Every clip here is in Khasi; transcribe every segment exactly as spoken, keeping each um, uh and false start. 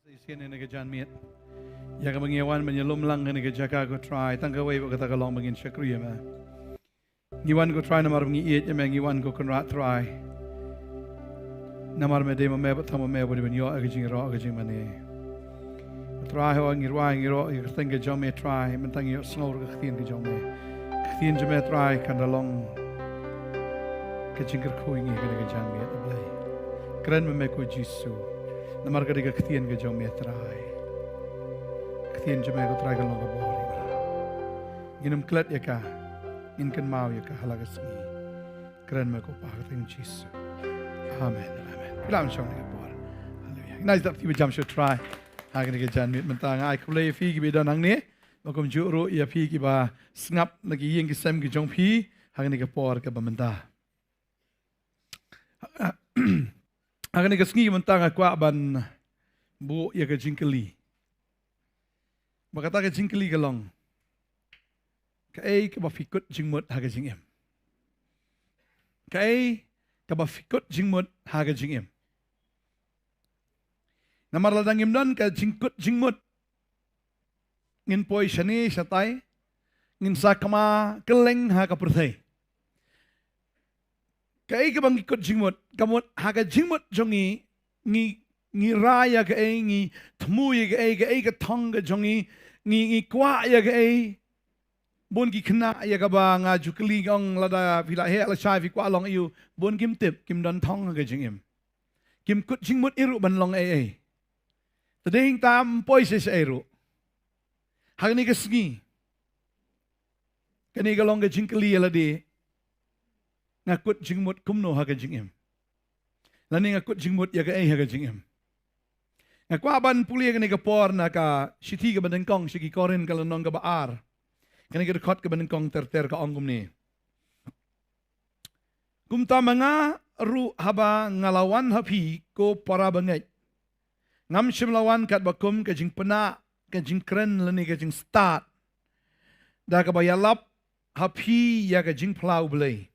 Shisien ïa kane ka janmiet, ïa kaba ngi wan ban ïalum lang ha kane ka jaka, ko Trai, tang kawei bad kata ka long ba ngin shakri ïa me. Ngi wan, ko Trai, namar ba ngi ïeit ïa me, ngi wan, ko Kynrad Trai, namar me dei ma me bad tang ma me ba dei ban ïoh ïa ka jingïaroh, ïa ka jingmane. Ko Trai, haba ngi rwai, ngi ïaroh ïa ka kyrteng ka jong me, Trai, mynta ngi ïohsngew ruh ka ktien ka jong me. Ka ktien jong me, Trai, kan da long ka jingkyrkhu ïa ngi ha kane ka janmiet, A Blei. Kren ma me, ko Jisu, namar ka dei ka ktien ka jong me, Trai. Ka ktien jong me, ko Trai, kan long ka bor ïa ngi. Ngin ym klet ïa ka, ngin kynmaw ïa ka ha la ka sngi. Kren ma me, ko Pa, ha ka kyrteng Jisu. Amen. Amen. Phi lah ban shong ha kane ka por. Haleluia. Ngin ïa stad, phi ba jam sha u Trai ha kane ka janmiet mynta. Nga ai khublei ïa phi kiba don hangne, bad kumjuh ruh ïa phi kiba sngap na ki ïing ki sem ki jong phi ha kane ka por kaba mynta. Ha kane ka sngi mynta nga kwah ban buh ïa ka jingkylli. Bad kata ka jingkylli ka long: Kaei kaba phi kut jingmut ha ka jingim? Kaei kaba phi kut jingmut ha ka jingim? Namar lada ngim don ka jingkut jingmut, ngin poi shane shatai, ngin sa kma kylleng ha ka pyrthei. Kaei kaba ngi kut jingmut? Ka mut ha ka jingmut jong ngi, ngi, ngi rai ïa kaei, ngi thmu ïa kaei, kaei ka thong ka jong ngi, ngi, ngi kwah ïa kaei. Bun ki khynnah ïa kaba nga ju kylli, nga ong, lada phi la heh lashai, phi kwah long aïu? Bun kim tip, kim don thong ha ka jingim. Kim kut jingmut ei ruh ban long ei ei. Te dei hangta ym poi sha ei ruh. Ha kane ka sngi, kane ka long ka jingkylli ïa lade: Nga kut jingmut kumno ha ka jingim? Lane nga kut jingmut ïa kaei ha ka jingim? Nga kwah ban pule kane ka por na ka shithi kaba nyngkong sha ki Korinth, ka lynnong kaba ar, kane ka dkhot kaba nyngkong ter ter, ka ong kumne: Kumta ma nga ruh, haba nga la wan ha phi, ko para bangeit, ngam shym la wan katba kum ka jingpynah, ka jingkren lane ka jingstad, da kaba ïalap ha phi ïa ka jingphla U Blei.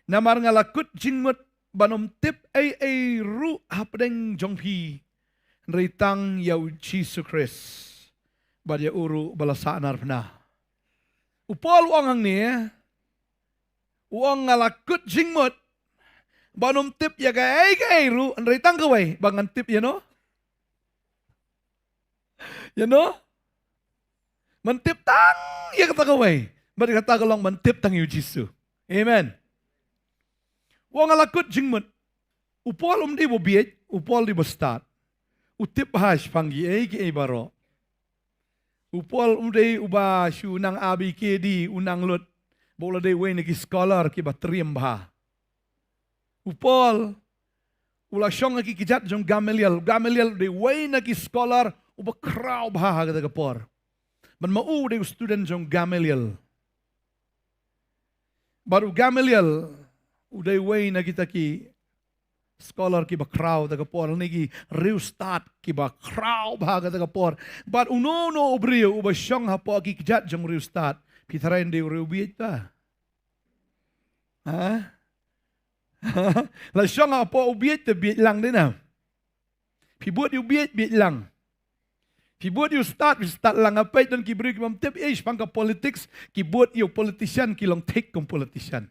Namar nga la kut jingmut ban ym tip ei ei ruh hapdeng jong phi, hynrei tang ïa U Jisu Khrist bad ïa u ruh ba la sahnarphna. U Paul u ong hangne, u ong, nga la kut jingmut ban ym tip ïa kaei kaei ruh, hynrei tang kawei, ba ngan tip ïano? Ïano? Ban tip tang ïa kata kawei. Bad kata ka long ban tip tang ïa U Jisu. Amen. U ong, nga la kut jingmut. U Paul um dei uba bieit, u Paul dei uba stad. U tip bha shaphang kiei kiei baroh. U Paul um dei uba shu nang A B K D, u nang lut. Bad u la dei uwei na ki scholar kiba triem bha. U Paul u la shong ha ki kjat jong Gamaliel. Gamaliel u dei uwei na ki scholar uba khraw bha ha kata ka por. Bad ma u u dei u student jong Gamaliel. Bad u Gamaliel u dei uwei na kita ki scholar kiba khraw kata ka por, lane ki riewstad kiba khraw bha kata ka por. Bad uno uno u briew uba shong hapoh ki kjat jong riewstad, phi tharai un dei u riewbieit ba? Ha? La shong hapoh u bieit te bieit lang dei na. Phi bud ïa u bieit, bieit lang. Phi bud ïa u stad, phi stad lang. Nga peit don ki briew ki bym tip ei shaphang ka politics, ki bud ïa u politician, ki long thik kum politician.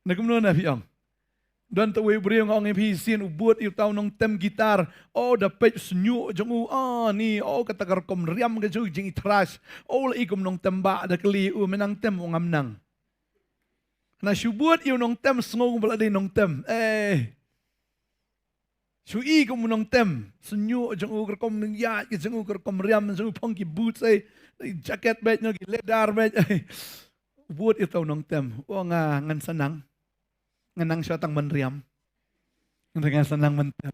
Na kumno na phi ong? Don tawei u briew nga ong ïa phi shisien, u bud ïa uta u nongtem guitar. O, da peit u shñiuh jong u, o ni, o kata ka rukom riam ka jong u, jingïathras. O, la i kum nongtem ba, da kylli u, me nang tem? U ong, ngam nang. Na shu bud ïa u nongtem, sngew kumba la dei nongtem. Eh. Shu i kum u nongtem, shñiuh jong u, ka rukom ïaid ka jong u, ka rukom riam jong u, phong ki boots, eh, jacket beit, no, ki leather beit, eh. Bud ïa uta u nongtem. O, nga, ngan sa nang. Ngan nang shuwa tang ban riam. Ngan, ngan sa nang ban tem.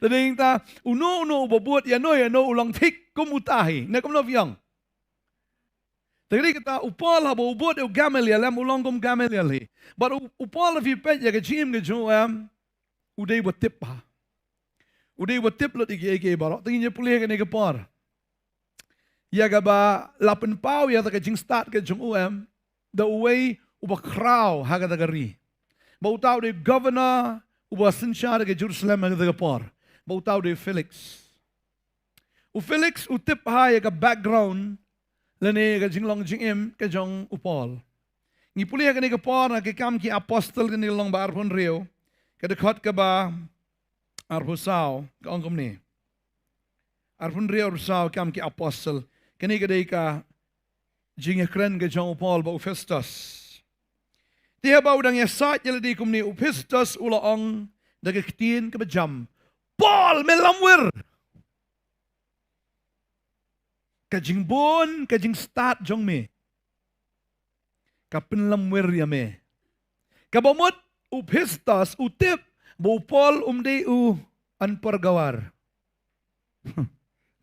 Te dei ta, uno uno uba bud ïano ïano u long thik kum uta hi. Na kumno phi ong? Te dei kata u Paul haba u bud ïa u Gamaliel, em, u long kum Gamaliel hi. Bad u, u Paul, phi peit ïa ka jingim ka jong u, em, u dei uba tip bha. U dei uba tip lut ïa kiei kiei baroh. Te ngin ïa pule kane ka por ïa kaba la pynpaw ïa kata ka jingstad ka jong u, em, da uwei uba khraw ha kata ka ri. Ba uta u dei governor uba synshar ha ka Jerusalem ha kata ka por. ba uta u dei u Felix. U Felix u tip ha ïa ka background lane ka jinglong jingim ka jong u Paul. Ngi pule ha kane ka por na ki Kam ki Apostol, kane ka lynnong ba arphew hynriew, ka dkhot kaba arphew saw, ka ong kumne. Arphew hynriew, arphew saw, Kam ki Apostol. Kane ka dei ka jingïakren ka jong u Paul bad u Festus. Te haba u dang ïasaid ïa lade kumne, u Festus u la ong da ka ktien kaba jam, "Paul, me lamwir! Ka jingbun ka jingstad jong me ka pynlamwir ïa me." Kaba mut u Festus u tip ba u Paul um dei u unpurgawar.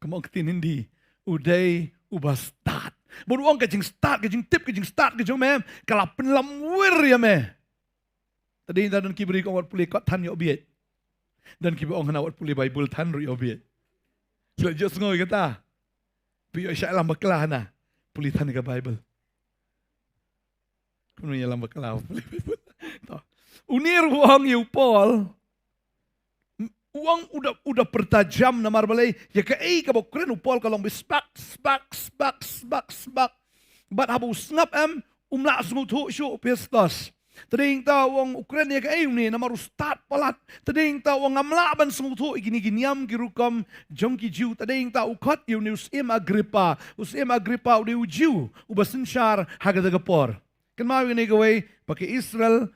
Kumno ka ktien Hindi, u dei uba stad. Bad u ong, ka jingstad, ka jingtip, ka jingstad ka jong me ka la pynlamwir ïa me. Te dei, te don ki briew ki ong, wat pule kot than, ïoh bieit. Don kiba ong hana, wat pule Baibl than ruh ïoh bieit. Shu la jot sngew ïa kata. Phi ïoh shah lam bakla hana, pule than ïa ka Baibl. Kumno ïa lam bakla, pule Baibl. To. Une ruh u ong ïa u Paul. U ong u da, u da pyrta jam namar balei, ïa kaei kaba u kren u Paul ka long ba sbak, sbak, sbak, sbak, sbak. Bad haba u sngap em, um lah sngewthuh shuh u Festus. Te dei hangta u ong, u kren ïa kaei une, namar u stad palat. Te dei hangta u ong, ngam lah ban sngewthuh ïa kine ki niam ki rukom jong ki Jiw. Te dei hangta u khot ïa une u Syiem Agrippa. U Syiem Agrippa u dei u Jiw uba synshar ha kata ka por. Kynmaw ïa kane kawei, ba ka Israel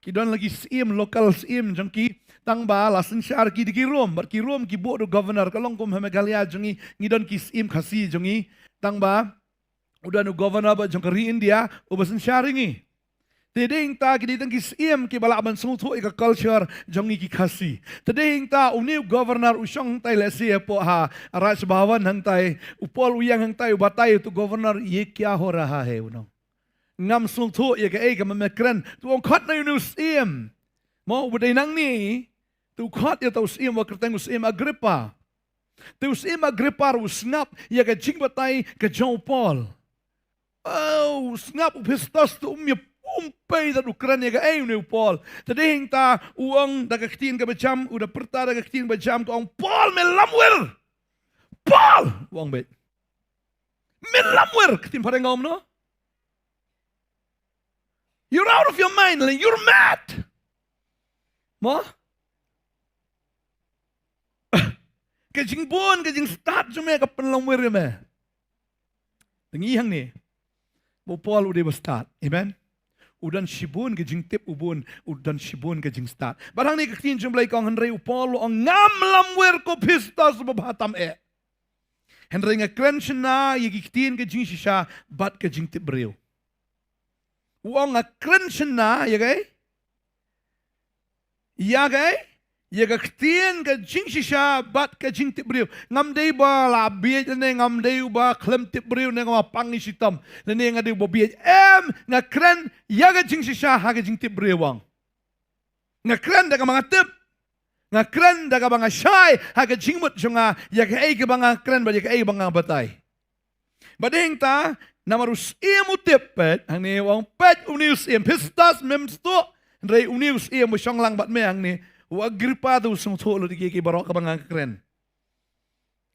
ki don la ki syiem, local syiem jong ki, tang ba la synshar ki da ki Rom, bad ki Rom ki buh da u governor. Ka long kum ha Meghalaya jong ngi, ngi don ki syiem Khasi jong ngi, tang ba u don u governor bad jong ka ri India uba synshar ïa ngi. Te dei hangta ki dei tang ki syiem kiba lah ban sngewthuh ïa ka culture jong ngi ki Khasi. Te dei hangta une u governor u shong hangtai lehse hapoh ha Raj Bhavan hangtai, u Paul u ïeng hangtai u batai, u ong, "Governor, ye kya ho raha hai?" u ong. "Ngam sngewthuh ïa kaei kaba me kren." Te u ong, "Khot noh ïa une u syiem." Mo, uba dei nangne, te u khot ïa uta u syiem, uba kyrteng u Syiem Agrippa. Te u Syiem Agrippa ruh u sngap ïa ka jingbatai ka jong u Paul. Oh, u sngap u Festus, te um ïa, um peit da u kren ïa kaei une u Paul. Te dei hangta u ong da ka ktien kaba jam, u da pyrta da ka ktien kaba jam, ka ong, "Paul, me lamwir! Paul!" u ong beit. "Me lamwir!" Ka ktien phareng ka ong kumno? "You're out of your mind, like, you're mad!" Mo? Ka jingbun, ka jingstad jong me ka pynlamwir ïa me. Te ngi hangne, ba u Paul u dei ba stad. Amen. U don shibun ka jingtip, u bun, u don shibun ka jingstad. Bad hangne ka ktien jong u Blei ka ong, hynrei u Paul u ong, "Ngam lamwir ko Festus uba bha tam eh. Hynrei nga kren shynna ïa ki ktien ka jingshisha bad ka jingtip briew." U ong, "Nga kren shynna ïa kaei? Ïa kaei? Ïa ka ktien ka jingshisha bad ka jingtip briew. Ngam dei ba la bieit lane ngam dei uba khlem tip briew ne nga pang ïa shitom, lane nga dei uba bieit. Em, nga kren ïa ka jingshisha ha ka jingtip briew," u ong. "Nga kren da kaba nga tip. Nga kren da kaba nga shai ha ka jingmut jong nga ïa kaei kaba nga kren bad ïa kaei ba nga batai." Bad hangta, namar u syiem u tip, peit, hangne u ong, peit, une u syiem, Festus, mem sngewthuh, hynrei une u syiem ba shong lang bad me hangne, u Agrippa, te u sngewthuh lut ïa kiei kiei baroh kaba nga kren.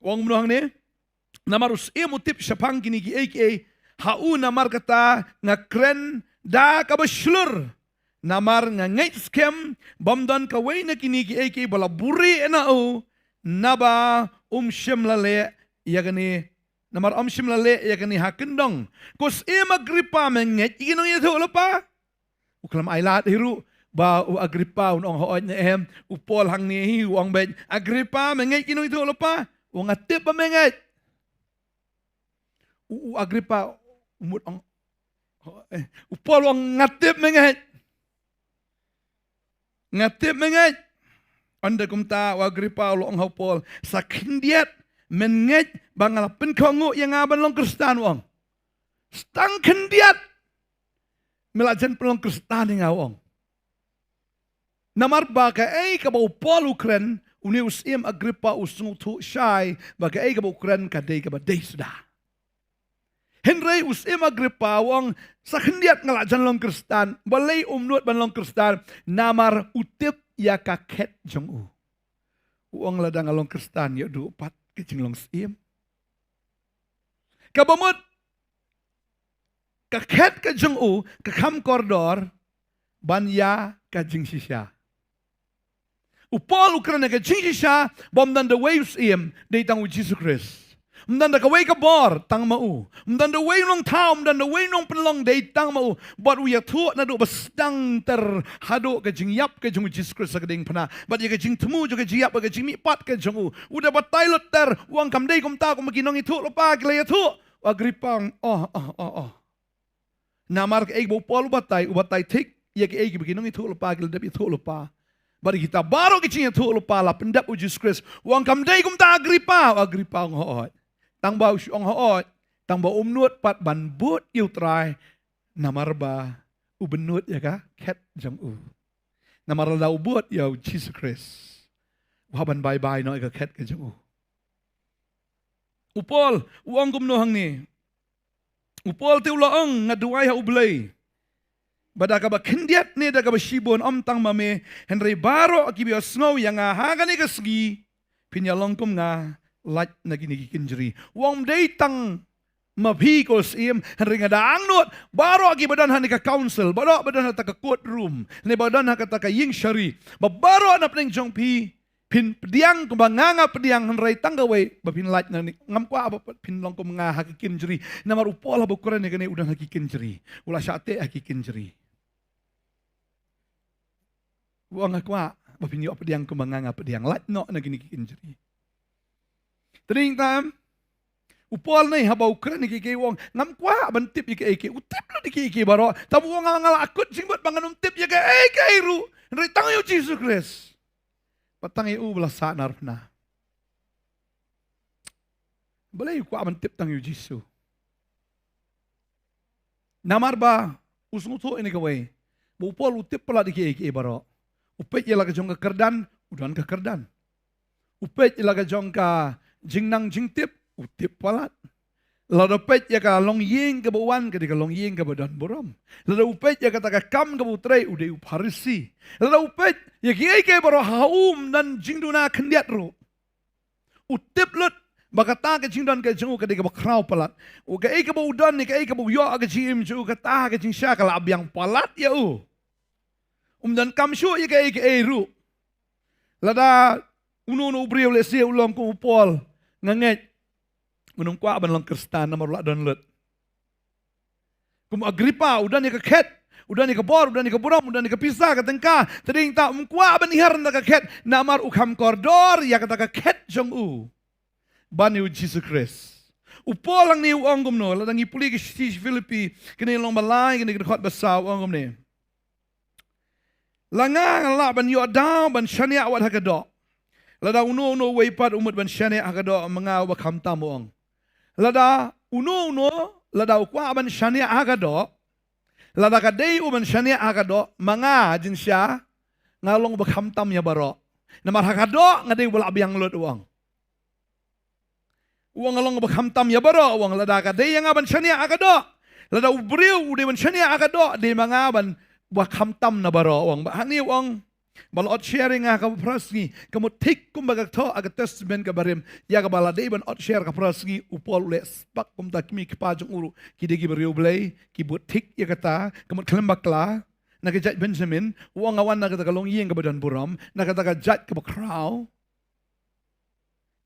U ong kumno hangne? Namar u syiem u tip shaphang kine kiei kiei, ha u namar kata nga kren da kaba shlur. Namar nga ngeit skhem bym don kawei na kine kiei kiei ba la buhrieh na u, naba um shym la leh ïa kane, namar um shym la leh ïa kane ha kyndong. Ko syiem Agrippa, me ngeit ïa ki nongïathuhlypa? U khlem ailad hi ruh ba u Agrippa un ong hooid ne em. U Paul hangne hi u ong beit, Agrippa, me ngeit ki nongïathuhlypa? U ong, nga tip ba me ngeit. U, u Agrippa u mut ong, eh, u Paul u ong, nga tip me ngeit. Nga tip me ngeit. Ynda kumta u Agrippa u la ong ha u Paul, sa khyndiat men ngeit ba nga la pynkhongkhuh ïa nga ban long Khristan, u ong. Sa tang khyndiat me la jan pynlong Khristan ïa nga, u ong. Namar ba kaei kaba u Paul u kren, une u syiem Agrippa u sngewthuh shai ba kaei kaba u kren ka dei kaba dei suda. Hynrei u syiem Agrippa u ong, sa khyndiat nga la jan long Khristan. Balei um nud ban long Khristan? Namar u tip ïa ka khet jong u. U ong lada nga long Khristan ïa duh pat ka jinglong syiem. Kaba mut ka khet ka jong u ka kham kordor ban ïa ka jingshisha. U Paul u kren ïa ka jingshisha ba ym don da wei u syiem, dei tang u Jisu Khrist. Ym don da kawei ka bor, tang ma u. Ym don da wei u nongthaw, ym don da wei u nongpynlong, dei tang ma u. Bad u ïathuh naduh ba sdang ter haduh ka jingïap ka jong u Jisu Khrist ha ka diengphna. Bad ïa ka jingthmu jong ka jingïap, ka jingmihpat ka jong u. U da batai lut ter, u ong kam dei kumta kumba ki nongïathuhlypa ki la ïathuh. U Agrippa u ong, oh, oh, oh, oh. Namar kaei ba u Paul u batai, u batai thik ïa kaei kaba ki nongïathuhlypa ki la dep ïathuhlypa. Bad ïa kita baroh ki jingïathuhlypa la pyndep u Jisu Khrist. U ong kam dei kumta Agrippa, u Agrippa u ong hooid. Tang ba u shu ong hooid, tang ba um nud pat ban bud ïa u Trai, namar ba u bynnud ïa ka khet jong u. Namar lada u bud ïa u Jisu Khrist, u hap ban bye bye noh ïa ka khet ka jong u. U Paul u ong kumno hangne? U Paul te u la ong, nga duwai ha U Blei ba da kaba khyndiat ne da kaba shibun, ym tang ma me, hynrei baroh kiba ïohsngew ïa nga ha kane ka sngi, phin ïalong kum nga lait na kine ki kynjri. U ong ym dei tang ma phi ko syiem, hynrei nga dang angnud baroh kiba don ha kane ka council, baroh ba don ha kata ka courtroom, ne ba don ha kata ka ïing shari, ba baroh na pdeng jong phi phin pdiang kumba nga nga pdiang, hynrei tang kawei ba phin lait na kane, ngam kwah ba phin long kum nga ha ki kynjri. Namar u Paul haba u kren ïa kane u don ha ki kynjri, u la shah teh ha ki kynjri. U ong nga kwah ba phin ïoh pdiang kumba nga nga pdiang, lait noh na kine ki kynjri. Te dei tam u Paul ne haba u kren ïa kiei kiei u ong ngam kwah ban tip ïa kiei kiei, u tip lut ïa kiei kiei baroh. Tang u ong nga la kut jingmut ba ngan ym tip ïa kiei kiei ruh, hynrei tang ïa u Jisu Khrist. Bad tang ïa u ba la sahnarphna. Balei u kwah ban tip tang ïa u Jisu? Namar ba u sngewthuh ïa kane kawei, ba u Paul u tip palat ïa kiei kiei baroh. U peit ïa la ka jong ka kyrdan, u don ka kyrdan. U peit ïa la ka jong ka jingnang jingtip, u tip palat. Lada u peit ïa ka longïing kaba u wan, ka dei ka longïing kaba don burom. Lada u peit ïa kata ka kam kaba u trei, u dei u Pharisi. Lada u peit ïa kiei kiei baroh ha u, ym don jingduna khyndiat ruh. U tip lut ba kata ka jingdon ka jong u ka dei kaba khraw palat. U, kaei kaba u don ne kaei kaba u ïoh ha ka jingim jong u, kata ka jingshisha ka la biang palat ïa u. Um donkam shuh ïa kaei kaei ruh. Lada uno uno u briew lehse u long kum u Paul, nga ngeit un ym kwah ban long Khristan namar u la don lut. Kum u Agrippa, u don ïa ka khet, u don ïa ka bor, u don ïa ka burom, u don ïa ka pisa, ka tyngka. Te dei tang um kwah ban hiar na ka khet namar u kham kordor ïa kata ka khet jong u ban ïa u Jisu Khrist. U Paul hangne u ong kumno, lada ngi pule ka shithi Philippi, kane lynnong ba lai, kane ka dkhot ba saw, u ong kumne. La nga nga lah ban ïoh daw ban shaniah wat ha ka doh. Lada uno uno uwei pat u mut ban shaniah ha ka doh, ma nga uba khamtam, u ong. Lada uno uno, lada u kwah ban shaniah ha ka doh, lada ka dei u ban shaniah ha ka doh, ma nga jingshisha nga long uba khamtam ïa baroh. Namar ha ka doh nga dei uba la biang lut, u ong. U ong nga long uba khamtam ïa baroh, u ong, lada ka dei ïa nga ban shaniah ha ka doh. Lada u briew u dei ban shaniah ha ka doh, dei ma nga ban, uba khamtam na baroh, u ong. Bad hangne u ong, ba la ot sher ïa nga ha ka phra sngi, ka mut thik kumba ka thoh ha ka Testament kaba rim, ïa kaba la dei ban ot sher ha ka phra sngi, u Paul u leh spak kumta, ki kmie ki kpa jong u ruh ki dei ki briew Blei, ki bud thik ïa kata, ka mut khlem bakla, na ka jait Benjamin, u ong nga wan na kata ka longïing kaba don burom, na kata ka jait kaba khraw.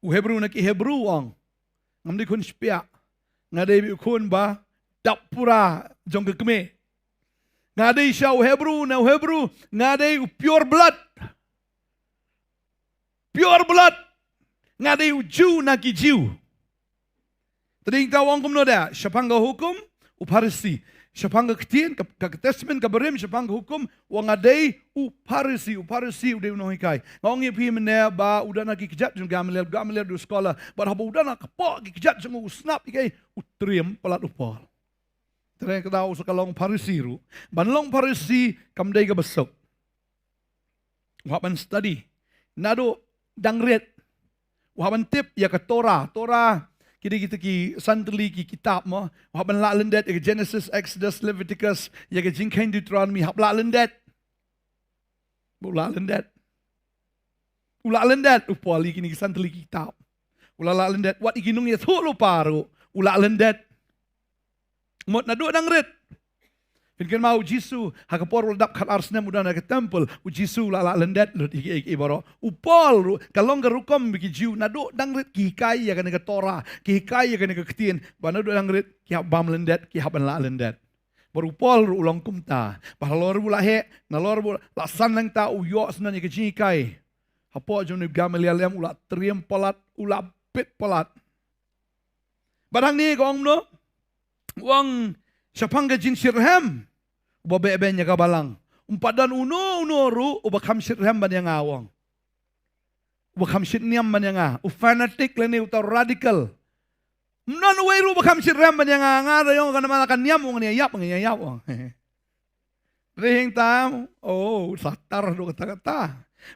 U Hebru na ki Hebru u ong, ngam dei khun shyiap, nga dei u khun ba dap pura jong ka kmie. Nga dei sha u Hebru na u Hebru, nga dei u pure blood. Pure blood. Nga dei u Jiw na ki Jiw. Te dei tang u ong kumno da, shaphang ka hukum, u Pharisi. Shaphang ka ktien, ka, ka Testament kaba rim, shaphang ka hukum, u ong nga dei u Pharisi, u Pharisi u dei u nonghikai. Nga ong ïa phi mynne ba u don ha ki kjat jong u Gamaliel, Gamaliel u dei u scholar, bad haba u don ha ka kpoh ki kjat jong u, u sngap ïa kaei, u triem palat u Paul. Te dei ka daw u sa ka long Pharisi ruh. Ban long Pharisi kam dei kaba suk. U hap ban study naduh dang rit. U hap ban tip ïa ka Torah. Torah ki dei kita ki san tylli ki kitab mo. U hap ban lah lyndet ïa ka Genesis, Exodus, Leviticus, ïa ka Jingkheiñ, Deuteronomy, hap lah lyndet. Ba u lah lyndet. U la lyndet u Paul ïa kine ki san tylli ki kitab. U la la lyndet, wat ïa ki nongïathuhlypa ruh u la lyndet. Mut naduh dang rit. Phin kynmaw u Jisu, ha ka por u la dap khatar snem u don ha ka temple, u Jisu u la la lyndet lut ïa ki, ïa ki baroh. U Paul ruh, ka long ka rukom ba ki Jiw, naduh dang rit ki hikai ïa kane ka Torah, ki hikai ïa kane ka ktien, ba naduh dang rit ki hap bam lyndet, ki hap ban la lyndet. Bad u Paul ruh u long kumta. Ba halor ba u la heh, nalor ba u la san nangta u ïoh sngewbha ïa ka jinghikai. Hapoh jong u Gamaliel em u la triem palat, u la bit palat. Bad hangne ka ong kumno? U ong shaphang ka jingshitrhem uba beh beiñ ïa ka balang. Um pat don uno uno ruh uba kham shitrhem ban ïa nga, u ong. Uba kham shit niam ban ïa nga. U fanatic lane uta u radical. Ym don uwei ruh uba kham shitrhem ban ïa nga, nga da ïong ka namar ka niam, u ong, ngan ïa ïap, ngan ïa ïap, u ong. Hynrei hangta, oh, u la tar haduh katta katta.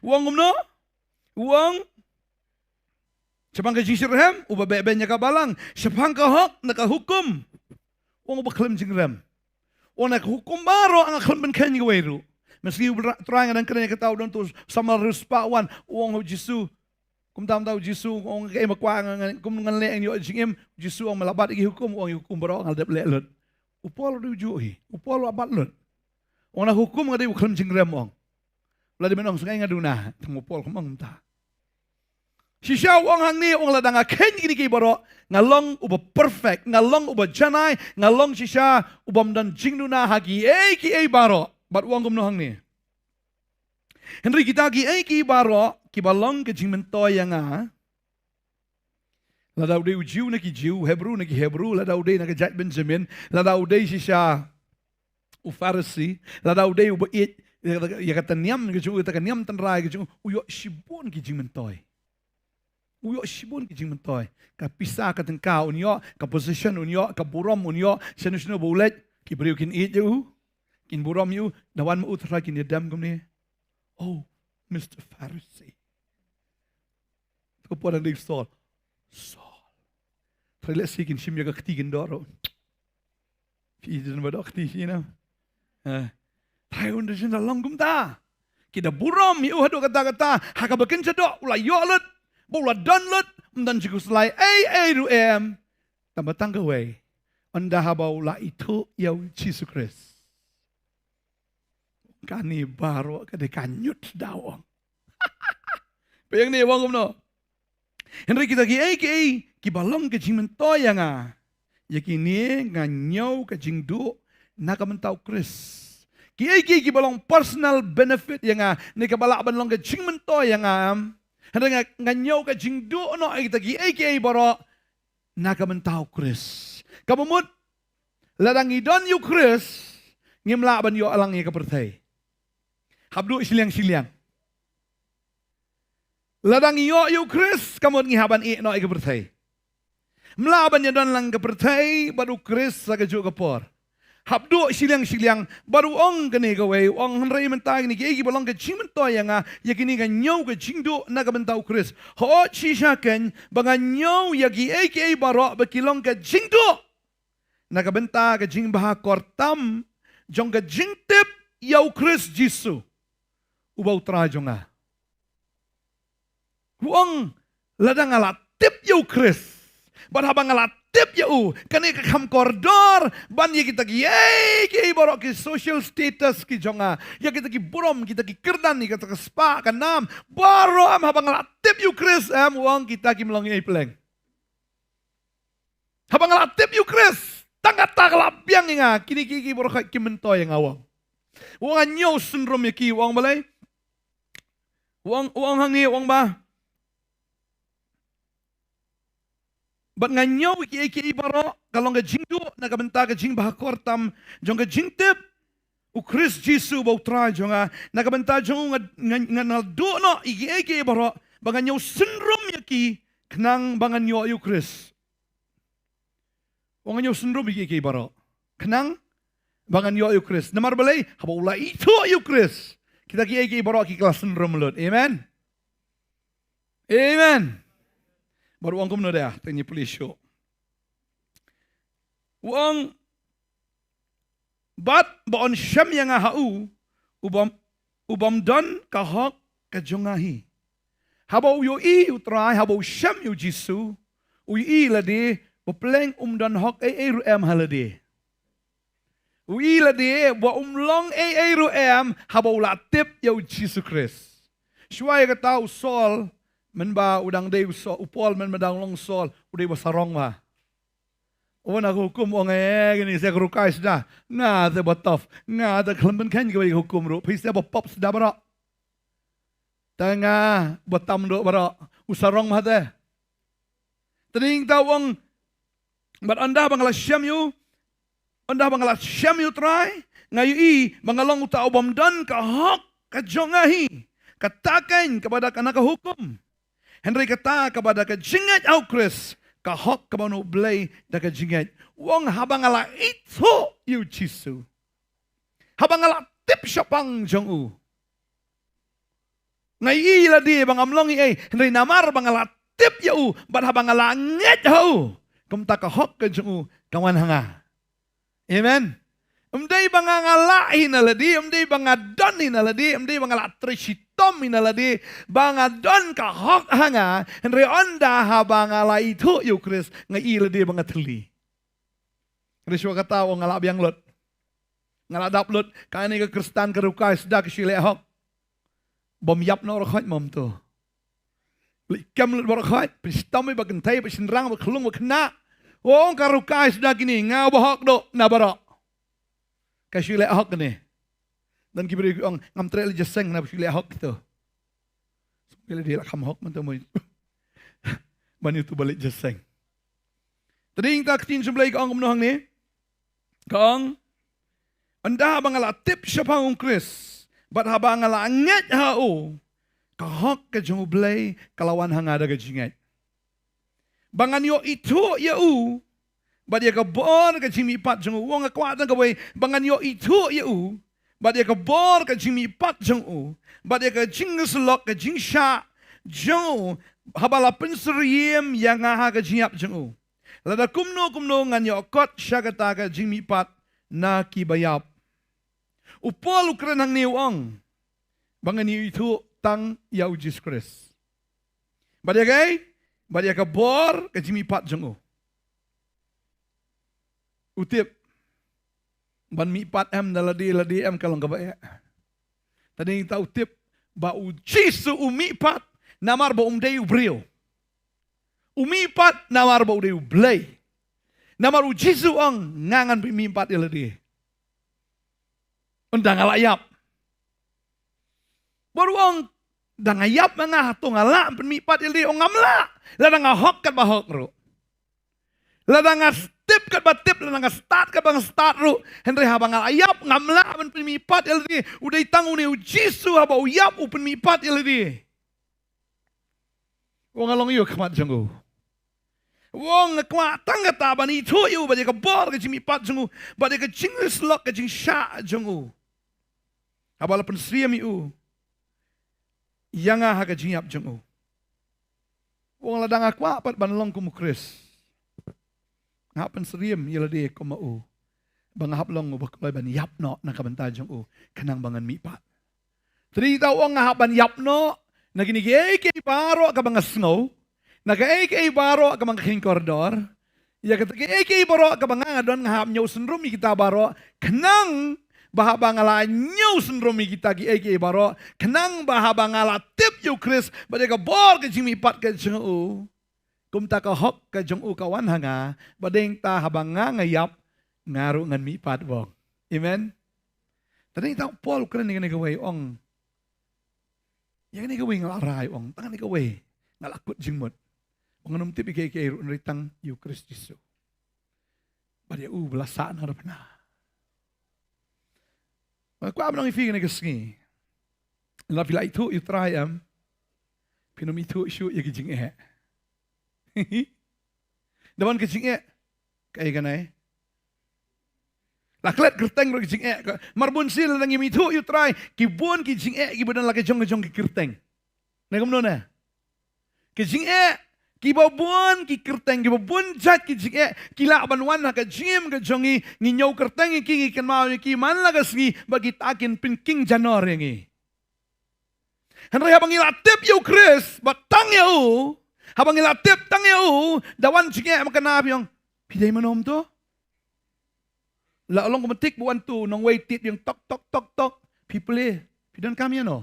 U ong kumno? U ong shaphang ka jingshitrhem uba beh beiñ ïa ka balang, shaphang ka hok na ka hukum, u ong, uba khlem jingrem. U ong na ka hukum baroh nga khlem pynkheiñ ïa kawei ruh. Mynsngi, u Trai, nga dang kren ïa kata, u don uto u samla riewspah u wan, u ong ha u Jisu. Kumta, kumta u Jisu u ong, kaei ma kwah nga, nga, kum ngan leh ngan ïoh jingim? U Jisu u ong, me la bat ïa ki hukum? U ong, ïa ki hukum baroh nga la dep leh lut. U Paul u dei u juh hi. U Paul u la bat lut. U ong na ka hukum nga dei u khlem jingrem, u ong. La dei ban ong, sngew, nga duna. Tang u Paul kam ong kumta. Shisha u ong hangne, u ong lada nga kheiñ kine kiei baroh, nga long uba perfect, nga long uba janai, nga long shisha ubym don jingduna ha kiei kiei baroh. Bad u ong kumno hangne? Hynrei kita kiei kiei baroh kiba long ka jingmyntoi ïa nga, lada u dei u Jiw na ki Jiw, u Hebru na ki Hebru, lada u dei na ka jaid Benjamin, lada u dei shisha u Pharisi, lada u dei uba ïeit ïa kata ka niam ka jong u, kata ka niam tynrai ka jong u, u ïoh shibun ki jingmyntoi. U ïoh shibun ki jingmyntoi. Ka pisa ka tyngka un ïoh, ka position un ïoh, ka burom un ïoh, shano shano ba u leit, ki briew kin ïeit ïa u, kin burom ïa u, da wan ma u u Trai kin ïadem kumne. Oh, Mister Pharisee. Ka por dang dei Saul. Saul. Trai lehse kin shim ïa ka kti kin doh ruh. Phi don ba doh kti phi, na. Eh. Trai un da shin da long kumta. Ki da burom ïa u haduh katta katta, ha kaba kin sha doh u la ïoh lut, ba u la don lut, ym don jingkhuslai ei ei ruh em. Tang ba tang kawei, ynda haba u la ithuh ïa u Jisu Khrist. Kane baroh ka dei ka ñiut da, u ong. Peit hangne u ong kumno. Hynrei kita kiei kiei kiba long ka jingmyntoi ïa nga, ïa kine nga ñiew ka jingduh na ka bynta u Khrist. Kiei kiei kiba long personal benefit ïa nga, ne kaba lah ban long ka jingmyntoi ïa nga, em. Hynrei nga, nga ñiew ka jingduh noh ïa kita kiei kiei baroh na ka bynta u Khrist. Kaba mut, lada ngi don ïa u Khrist, ngim lah ban ïoh lang ïa ka pyrthei. Hap duh shiliang shiliang. Lada ngi ïoh ïa u Khrist, ka mut ngi hap ban ïeh noh ïa ka pyrthei. Ym lah ban ïadon lang ka pyrthei bad u Khrist ha kajuh ka por. Hap duh shiliang shiliang, bad u ong kane kawei, u ong, hynrei mynta kine kiei kiba long ka jingmyntoi ïa nga, ïa kine nga ñiew ka jingduh na ka bynta u Khrist. Hooid shisha kein, ba nga ñiew ïa kiei kiei baroh ba ki long ka jingduh na ka bynta ka jingbha kor tam jong ka jingtip ïa u Khrist Jisu, uba u Trai jong nga. U ong, lada nga la tip ïa u Khrist, bad haba nga la tip ïa u, kane ka kham kordor ban ïa kita kiei kiei baroh, ki social status ki jong nga, ïa kita ki burom, kita ki kyrdan, ïa kita ki spah ka nam, baroh, em, haba nga la tip ïa u Khrist, em, u ong, kita kim long ei ei pleng. Haba nga la tip ïa u Khrist, tang kata ka la biang ïa nga, kine kiei kiei baroh ki myntoi ïa nga, u ong. U ong, nga ñiew synrum ïa ki, u ong, balei? U ong, u ong hangne, u ong ba, bad nga ñiew ïa kiei kiei baroh, ka long ka jingduh na ka bynta ka jingbha kor tam jong ka jingtip u Khrist Jisu uba u Trai jong nga. Na ka bynta jong u nga, nga, nga naduh noh ïa kiei kiei baroh, ba nga ñiew synrum ïa ki, khnang ba ngan ïoh ïa u Khrist. U ong, nga ñiew synrum ïa kiei kiei baroh, khnang ba ngan ïoh ïa u Khrist. Namar balei? Haba u la ithuh ïa u Khrist, kita kiei kiei baroh ki la synrum lut. Amen. Amen. Bad u ong kumno de, ah, tang ngi pule shuh. U ong, bad ba un shem ïa nga ha u, u bym, u bym don ka hok ka jong nga hi. Haba u ïohi ïa u Trai, haba u shem ïa u Jisu, u ïohi lade ba pleng um don hok ei ei ruh em ha lade. U ïohi lade ba um long ei ei ruh em haba u la tip ïa u Jisu Khrist. Shuwa ïa kata u Saul, mynba u dang dei u Saul, u Paul mynba dang long Saul, u dei ba sarong bha. U wan ha ka hukum u ong, eh, kine sa ka rukai sda. Nga te ba tough, nga te khlem pynkheiñ kawei ka hukum ruh, phi sa ba pop sda baroh. Te nga ba tam duh baroh, u sarong bha te. Te dei ta u ong, bad ynda ba nga la shem ïa u, ynda ba nga la shem ïa u Trai, nga ïohi ba nga long uta u bym don ka hok ka jong nga hi, kata keiñ kaba da ka na ka hukum. Hynrei kata kaba da ka jingngeit ha u Khrist, ka hok kaba na u Blei da ka jingngeit. U ong haba nga la ithuh ïa u Jisu, haba nga la tip shaphang jong u, nga ïohi lade ba ngam long ei ei, hynrei namar ba nga la tip ïa u, bad haba nga la ngeit ha u, kumta ka hok ka jong u ka wan ha nga. Amen. Ym dei ba nga, nga lah hi na lade, ym dei ba nga don hi na lade, ym dei ba nga la trei shitom hi na lade, ba nga don ka hok ha nga, hynrei ynda haba nga la ithuh ïa u Khrist, nga ïohi lade ba nga thylli. Hynrei shuwa kata u ong nga la biang lut. Nga la dap lut, kane ka Khristan ka rukai sda ka shu leh hok. Bym ïap noh ruh khoit mom to. Leh kem lut baroh khoit, pynshitom ba kynthei, ba shynrang, ba khlung, ba khynnah. U ong ka rukai sda kine, nga ba hok duh na baroh. Ka shu leh hok kane. Don ki briew ki ong ngam treh leit jingïaseng na ba shu leh hok kito. Sngewbha leh dei la kham hok mynta mo. Ban ïathuh ba leit jingïaseng. Te dei ta ka ktien jong u Blei ka ong kumno hangne. Ka ong, ynda haba nga la tip shaphang u Khrist, bad haba nga la ngeit ha u, ka hok ka jong u Blei ka la wan ha nga da ka jingngeit. Ba ngan ïoh ithuh ïa u, bad ïa ka bor ka jingmihpat jong u. U ong nga kwah tang kawei, ba ngan ïoh ithuh ïa u, bad ïa ka bor ka jingmihpat jong u, bad ïa ka jingsyllok ka jingshah jong u, haba la pynsyriem ïa nga ha ka jingïap jong u. Lada kumno kumno ngan ïoh kot sha kata ka jingmihpat na ki ba ïap. U Paul u kren hangne u ong, ba ngan ïoh ithuh tang ïa u Jisu Khrist. Bad ïa kaei, bad ïa ka bor ka jingmihpat jong u. U tip, ban mihpat em na lade lade em ka long kaba eh. Te dei ta u tip, ba u Jisu u mihpat, namar ba um dei u briew. U mihpat namar ba u dei u Blei. Namar u Jisu u ong nga ngan pynmihpat ïa lade. Ynda nga la ïap. Bad u ong, da nga ïap ma nga hato nga lah pynmihpat ïa lade, u ong ngam lah. Lada nga hok katba hok ruh. Lada nga tip katba tip, lada nga stad katba nga stad ruh. Hynrei haba nga la ïap, ngam lah ban pynmihpat ïa lade. U dei tang une u Jisu haba u ïap u pynmihpat ïa lade. U ong nga long ïa u ha khmat jong u. U ong nga kwah tang kata ban ithuh ïa u, bad ïa ka bor ka jingmihpat jong u, bad ïa ka jingsyllok ka jingshah jong u. Haba la pynsyriem ïa u ïa nga ha ka jingïap jong u. U ong lada nga kwah pat ban long kum u Khrist, nga hap pynsyriem ïa lade kum ma u, ba nga hap long uba kloi ban ïap noh na ka bynta jong u, khnang ba ngan mihpat. Te dei ta u ong nga hap ban ïap noh na kine kiei kiei baroh kaba nga sngew, na kaei kaei baroh kaba nga kheiñ kordor, ïa kata kiei kiei baroh kaba nga nga don, nga hap ñiew synrum ïa kita baroh, khnang ba haba nga la ñiew synrum ïa kita kiei kiei baroh, khnang ba haba nga la tip ïa u Khrist, bad ïa ka bor ka jingmihpat ka jong u, kumta ka hok ka jong u ka wan ha nga, ba dei ta haba nga nga ïap, nga ruh ngan mihpat bong. Amen. Te dei ta u Paul u kren ïa kane kawei, u ong, ïa kane kawei nga la rai, u ong, tang kane kawei nga la kut jingmut. U ong ngan ym tip ïa kiei kiei ruh, hynrei tang ïa u Khrist Jisu. Bad ïa u ba la sah na ka daw phna. Nga kwah ban ong ïa phi kane ka sngi, lada phi la ithuh ïa u Trai em, phin ym ithuh shuh ïa ki jingeh. Da ban ka jingeh, kaei kane? La klet kyrteng ruh ki jingeh. Ka, mar bun sien lada ngim ithuh ïa u Trai, ki bun ki jingeh kiba don la ka jong ka jong ki kyrteng. Ne kumno ne? Ki jingeh, kiba bun ki kyrteng, kiba bun jait ki jingeh ki lah ban wan ha ka jingim ka jong ngi, ngi ñiew kyrteng ïa ki, ngi kynmaw ïa ki man la ka sngi, bad kita kin pynking janor ïa ngi. Hynrei haba ngi la tip ïa u Khrist bad tang ïa u, haba ngi la tip tang ïa u, da wan jingeh, ma kane phi ong, phi dei mano mynta? La long kumta ba wan uto u nongwei tied ïing tok tok tok tok, phi plie, phi donkam ïano?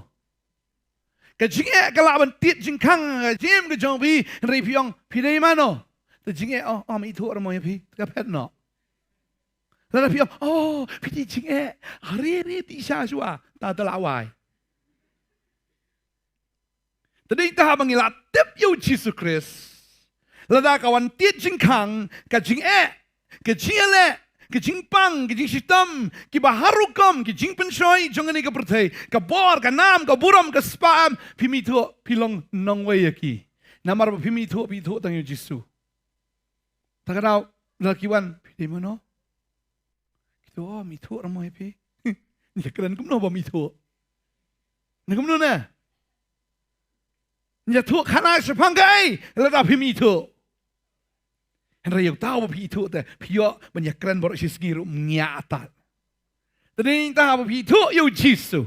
Ka jingeh ka lah ban tied jingkhang ka jingim ka jong phi, hynrei phi ong, phi dei mano? Te jingeh, oh, oh, ym ithuh ruh mo ïa phi, ka phet noh. Lada phi ong, oh, phi dei jingeh, hynrei hynrei te shisha shuwa, ta te la wai. Te dei te haba ngi la tip ïa u Jisu Khrist, lada ka wan tied jingkhang, ka jingeh, ka jingïaleh, ka jingpang, ka jingshitom, kiba har rukom, ka jingpynshoi jong kane ka pyrthei, ka bor, ka nam, ka burom, ka spah, phim ithuh, phi long nongwei ïa ki. Namar ba phim ithuh, phi ithuh tang ïa u Jisu. Ta ka daw, lada ki wan, phi dei mano? Kito, oh, ym ithuh ruh mo ïa phi. Ngi kren kumno ba ym ithuh? Na kumno na? Ngi ïathuh khana shaphang kaei lada phim ithuh? Hynrei ïa uta uba phi ithuh te, phi ïoh ban ïakren baroh shi sngi ruh ym ngiah tat. Te dei nangta haba phi ithuh ïa u Jisu.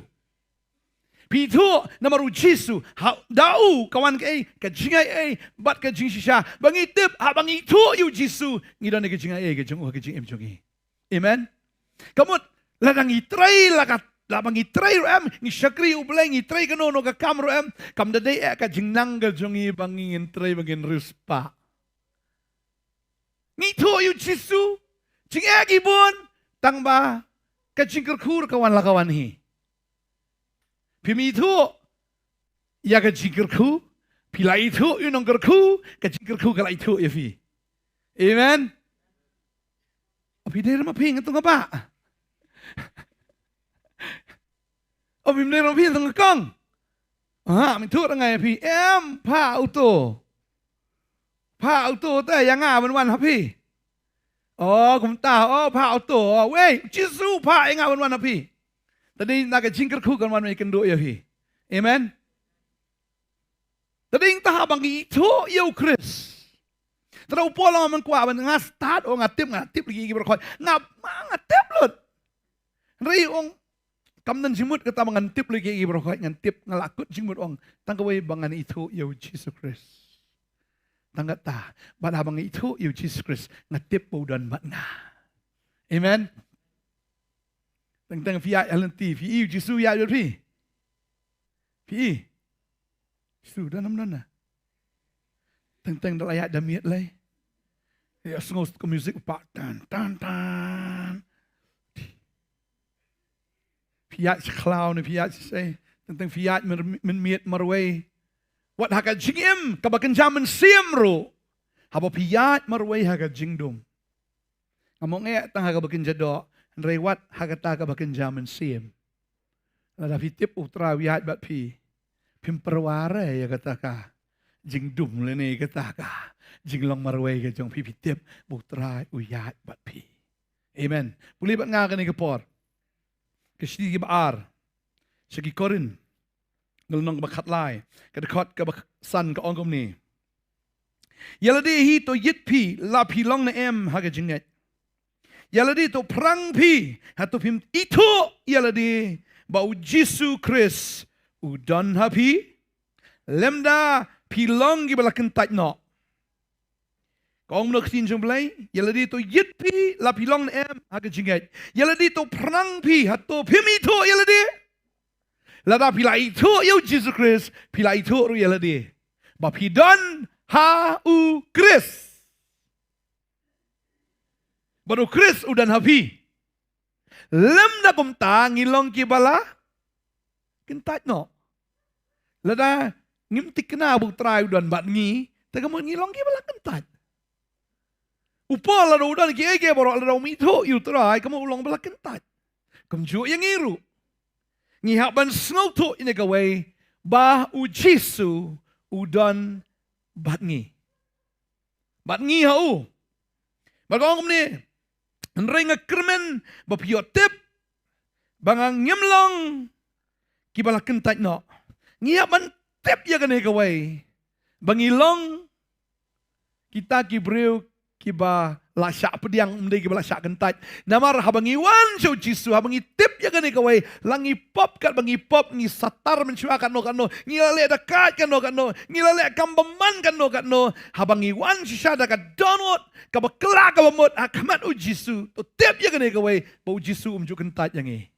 Phi ithuh namar u Jisu, ha, da u ka wan kaei, ka jingaiei bad ka jingshisha. Ba ngi tip, haba ngi ithuh ïa u Jisu, ngi don ïa ka jingaiei ka jong u ha ka jingim jong ngi. Amen. Ka mut, lada ngi trei, la ka, lada ngi trei ruh em, ngi shakri U Blei, ngi trei kano kano ka kam ruh em, kam da dei eh ka jingnang ka jong ngi ba ngin trei ba ngin riewspah. Ngi ithuh ïa u Jisu, jingeh ki bun, tang ba ka jingkyrkhu ruh ka wan la ka wan hi. Phim ithuh ïa ka jingkyrkhu, phi la ithuh ïa u nongkyrkhu, ka jingkyrkhu ka la ithuh ïa phi. Amen. O phi dei ruh ma phi, nga tu nga bah. O phim dei ruh ma phi, nga tu nga kong. Ha, ym ithuh ruh nga ïa phi, em, phah uto. Phah uto te ïa nga ban wan ha phi. O, kumta, o, phah uto, o, wei, Jisu, phah ïa nga ban wan ha phi. Te dei na ka jingkyrkhu kan wan ïakynduh ïa phi. Amen. Te dei nangta haba ngi ithuh ïa u Khrist. Te da u Paul ong, man kwah ban nga stad, o, nga tip, nga tip lagi ki baroh khoit. Nga, nga tip lut. Hynrei ong, kam don jingmut kata ba ngan tip lagi ki baroh khoit, ngan tip, nga la kut jingmut, ong, tang kawei ba ngan ithuh ïa u Jisu Khrist. Tang kata, bad haba nga ithuh ïa u Jisu Khrist, nga tip ba u don bad nga. Amen. Teng teng phi ïaid ha lynti, phi i u Jisu ïaid bad phi? Phi i? Jisu don ne ym don na? Teng teng da la ïaid da miet lei. Ïa sngew ka music pat tan tan tan. Phi ïaid sha khlaw ne phi ïaid sha sei. Teng teng phi ïaid myn, mynmiet marwei. Wat ha ka jingim kaba kynja mynsiem ruh, haba phi ïaid marwei ha ka jingdum, ngam ong eh tang ha kaba kynja doh, hynrei wat ha kata kaba kynja mynsiem. Lada phi tip U Trai u ïaid bad phi, phim pyrwa re ïa kata ka jingdum lane kata ka jinglong marwei ka jong phi, phi tip ba U Trai u ïaid bad phi. Amen. Pule bad nga kane ka por. Ka shithi kaba ar sha ki Korinth, ka lynnong kaba khatlai, ka dkhot kaba san, ka ong kumne: Ïa lade hi to ïit phi la phi long ne em ha ka jingngeit. Ïa lade to phrang phi, hato phim ithuh ïa lade ba u Jisu Khrist u don ha phi, lymda phi long kiba la kyntait noh? Ka ong kumno ka ktien jong U Blei: Ïa lade to ïit phi la phi long ne em ha ka jingngeit. Ïa lade to phrang phi, hato phim ithuh ïa lade? Lada phi la ithuh ïa u Jisu Khrist, phi la ithuh ruh ïa lade ba phi don ha u Khrist. Bad u Khrist u don ha phi. Lymda kumta ngi long kiba la kyntait noh. Lada ngim thikna ba U Trai u don bad ngi, te ka mut ngi long kiba la kyntait. U Paul lada u don kiei kiei baroh, lada um ithuh ïa U Trai, ka mut u long ba la kyntait. Kumjuh ïa ngi ruh. Ngi hap ban sngewthuh ïa kawei, ba u Jisu u don bad ngi. Bad ngi ha u. Bad ka ong kumne: Hynrei nga kyrmen ba phi ïoh tip ba nga ngim long kiba la kyntait noh. Ngi hap ban tip ïa kane kawei, ba ngi long kita ki briew kiba la shah pdiang, ym dei kiba la shah kyntait. Namar haba ngi wan sha u Jisu, haba ngi tip ïa kane kawei, la ngi pop katba ngi pop, ngi satar mynshuwa katno katno, ngi la leh da kait katno katno, ngi la leh kam bymman katno katno, haba ngi wan shisha da ka dohnud kaba kylla kaba mut ha khmat u Jisu, to tip ïa kane kawei ba u Jisu um ju kyntait ïa ngi.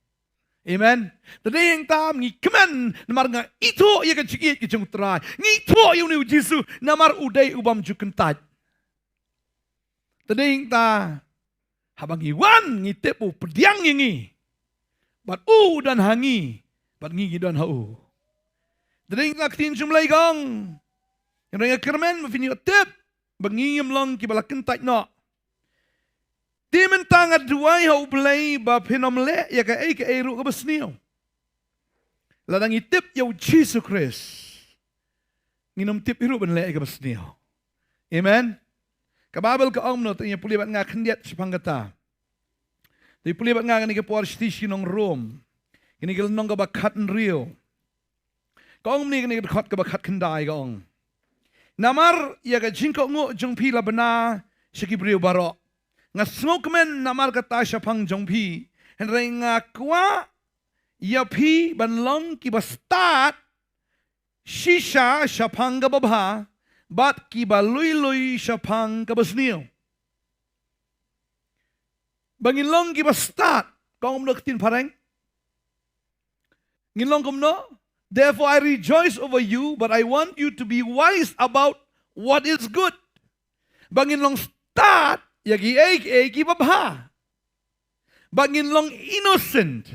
Amen. Te dei hangta ngi kmen namar nga ithuh ïa ka jingïeit ka jong u Trai. Ngi ithuh ïa une u Jisu namar u dei u bym ju kyntait. Te dei hangta haba ngi wan ngi tip u pdiang ïa ngi. Bad u don ha ngi. Bad ngi ngi don ha u. Te dei hangta ka ktien jong u Blei ka ong. Hynrei nga kyrmen ba phin ïoh tip ba ngi ngim long kiba la kyntait noh. Te mynta nga duwai ha u Blei ba phin ym leh ïa kaei kaei ruh kaba sniew. Lada ngi tip ïa u Jisu Khrist, ngin ym tip hi ruh ban leh ïa kaba sniew. Amen. Ka Baibl ka ong kumno, te ïa pule bad nga khyndiat shaphang kata. Te pule bad nga kane ka por shithi sha ki nong Rom. Kane ka lynnong kaba khathynriew. Ka ong kumne kane ka dkhot kaba khatkhyndai ka ong. Namar ïa ka jingkohnguh jong phi la bna sha ki briew baroh. Nga sngewkmen namar kata shaphang jong phi. Hynrei nga kwah ïa phi ban long kiba stad shisha shaphang kaba bha bad kiba lui lui shaphang kaba sniew. Ba ngin long kiba stad, ka ong kumno ka ktien phareng? Ngin long kumno? Therefore I rejoice over you, but I want you to be wise about what is good. Ba ngin long stad ïa kiei kiei kiba bha. Ba ngin long innocent.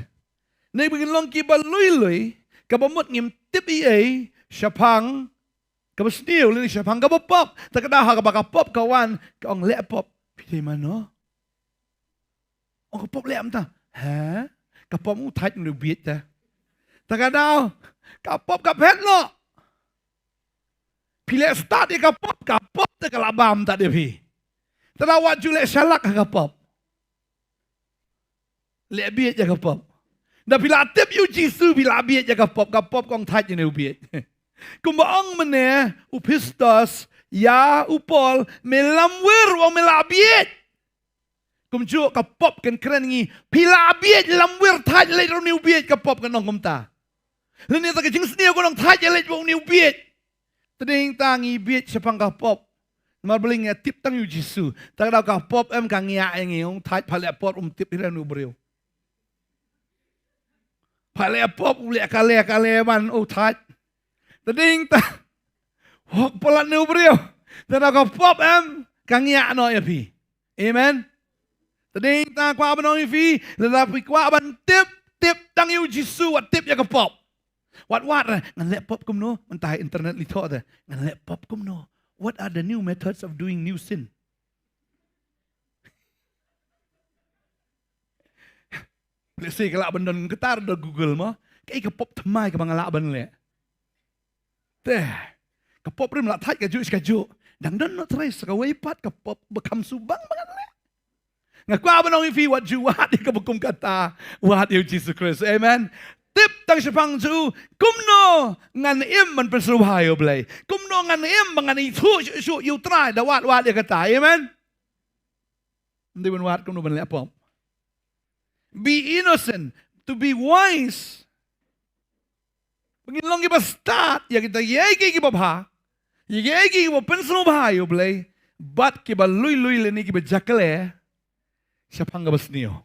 Ne ba ngin long kiba lui lui, kaba mut ngim tip ei ei shaphang kaba sniew lane shaphang kaba pop. Te ka daw ha kaba ka pop ka wan ka ong leh pop. Phi dei mano? Ong ka pop leh mynta. Ha? Ka pop u thait mynne u bieit te. Te ka daw ka pop ka phet noh. Phi leh stad ïa ka pop, ka pop te ka la bam tad ïa phi. Te daw wat ju leh shalak ha ka pop. Leh bieit ïa ka pop. Da phi la tip ïa u Jisu phi la bieit ïa ka pop, ka pop ka ong thait ïa une u bieit. Kumba ong mynne u Pistos ïa u Paul, me lamwir, u ong me la bieit. Kumjuh ka pop kan kren ngi, phi la bieit, lamwir, thait, leit ïa une u bieit, ka pop kan ong kumta. Lane ta ka jingsniew kan ong thait, leit ïa une u bieit. Te dei hangta ngi bieit shaphang ka pop. Namar balei ngi tip tang ïa u Jisu. Te ka daw ka pop em ka ngiah ïa ngi, ong thait, pha leh pop um tip hi ruh une u briew. Pha leh pop u leh ka leh ka leh ban, ong thait. Te dei hangta hok palat une u briew. Te ka daw ka pop em ka ngiah noh ïa phi. Amen. Te dei hangta kwah ban ong ïa phi, lada phi kwah ban tip, tip tang ïa u Jisu, wat tip ïa ka pop. Wat wad re, ngan leh pop kumno, mynta ha internet li thoh te. Ngan leh pop kumno. What are the new methods of doing new sin? Let's say ka lah ban don kata da Google mo. Kaei ka pop thymmai kaba nga lah ban leh. Te ka pop rim la thait kajuh shi kajuh. Dang don noh trai sa kawei pat ka pop ba kham shu bang ba ngan leh. Nga kwah ban ong ïa phi wat ju wad ïa kaba kum kata. Wad ïa u Jisu Khrist. Amen. Tip tang shaphang jong u, kumno ngan im ban pynsngewbha ïa u Blei. Kumno ngan im ba ngan ithuh shuh shuh ïa u Trai, da wad wad ïa kata. Amen. Ym dei ban wad kumno ban leh pop. Be innocent, to be wise. Ba ngin long kiba stad ïa kita kiei kiei kiba bha, ïa kiei kiei kiba pynsngewbha ïa u Blei, bad kiba lui lui lane kiba jakle shaphang kaba sniew.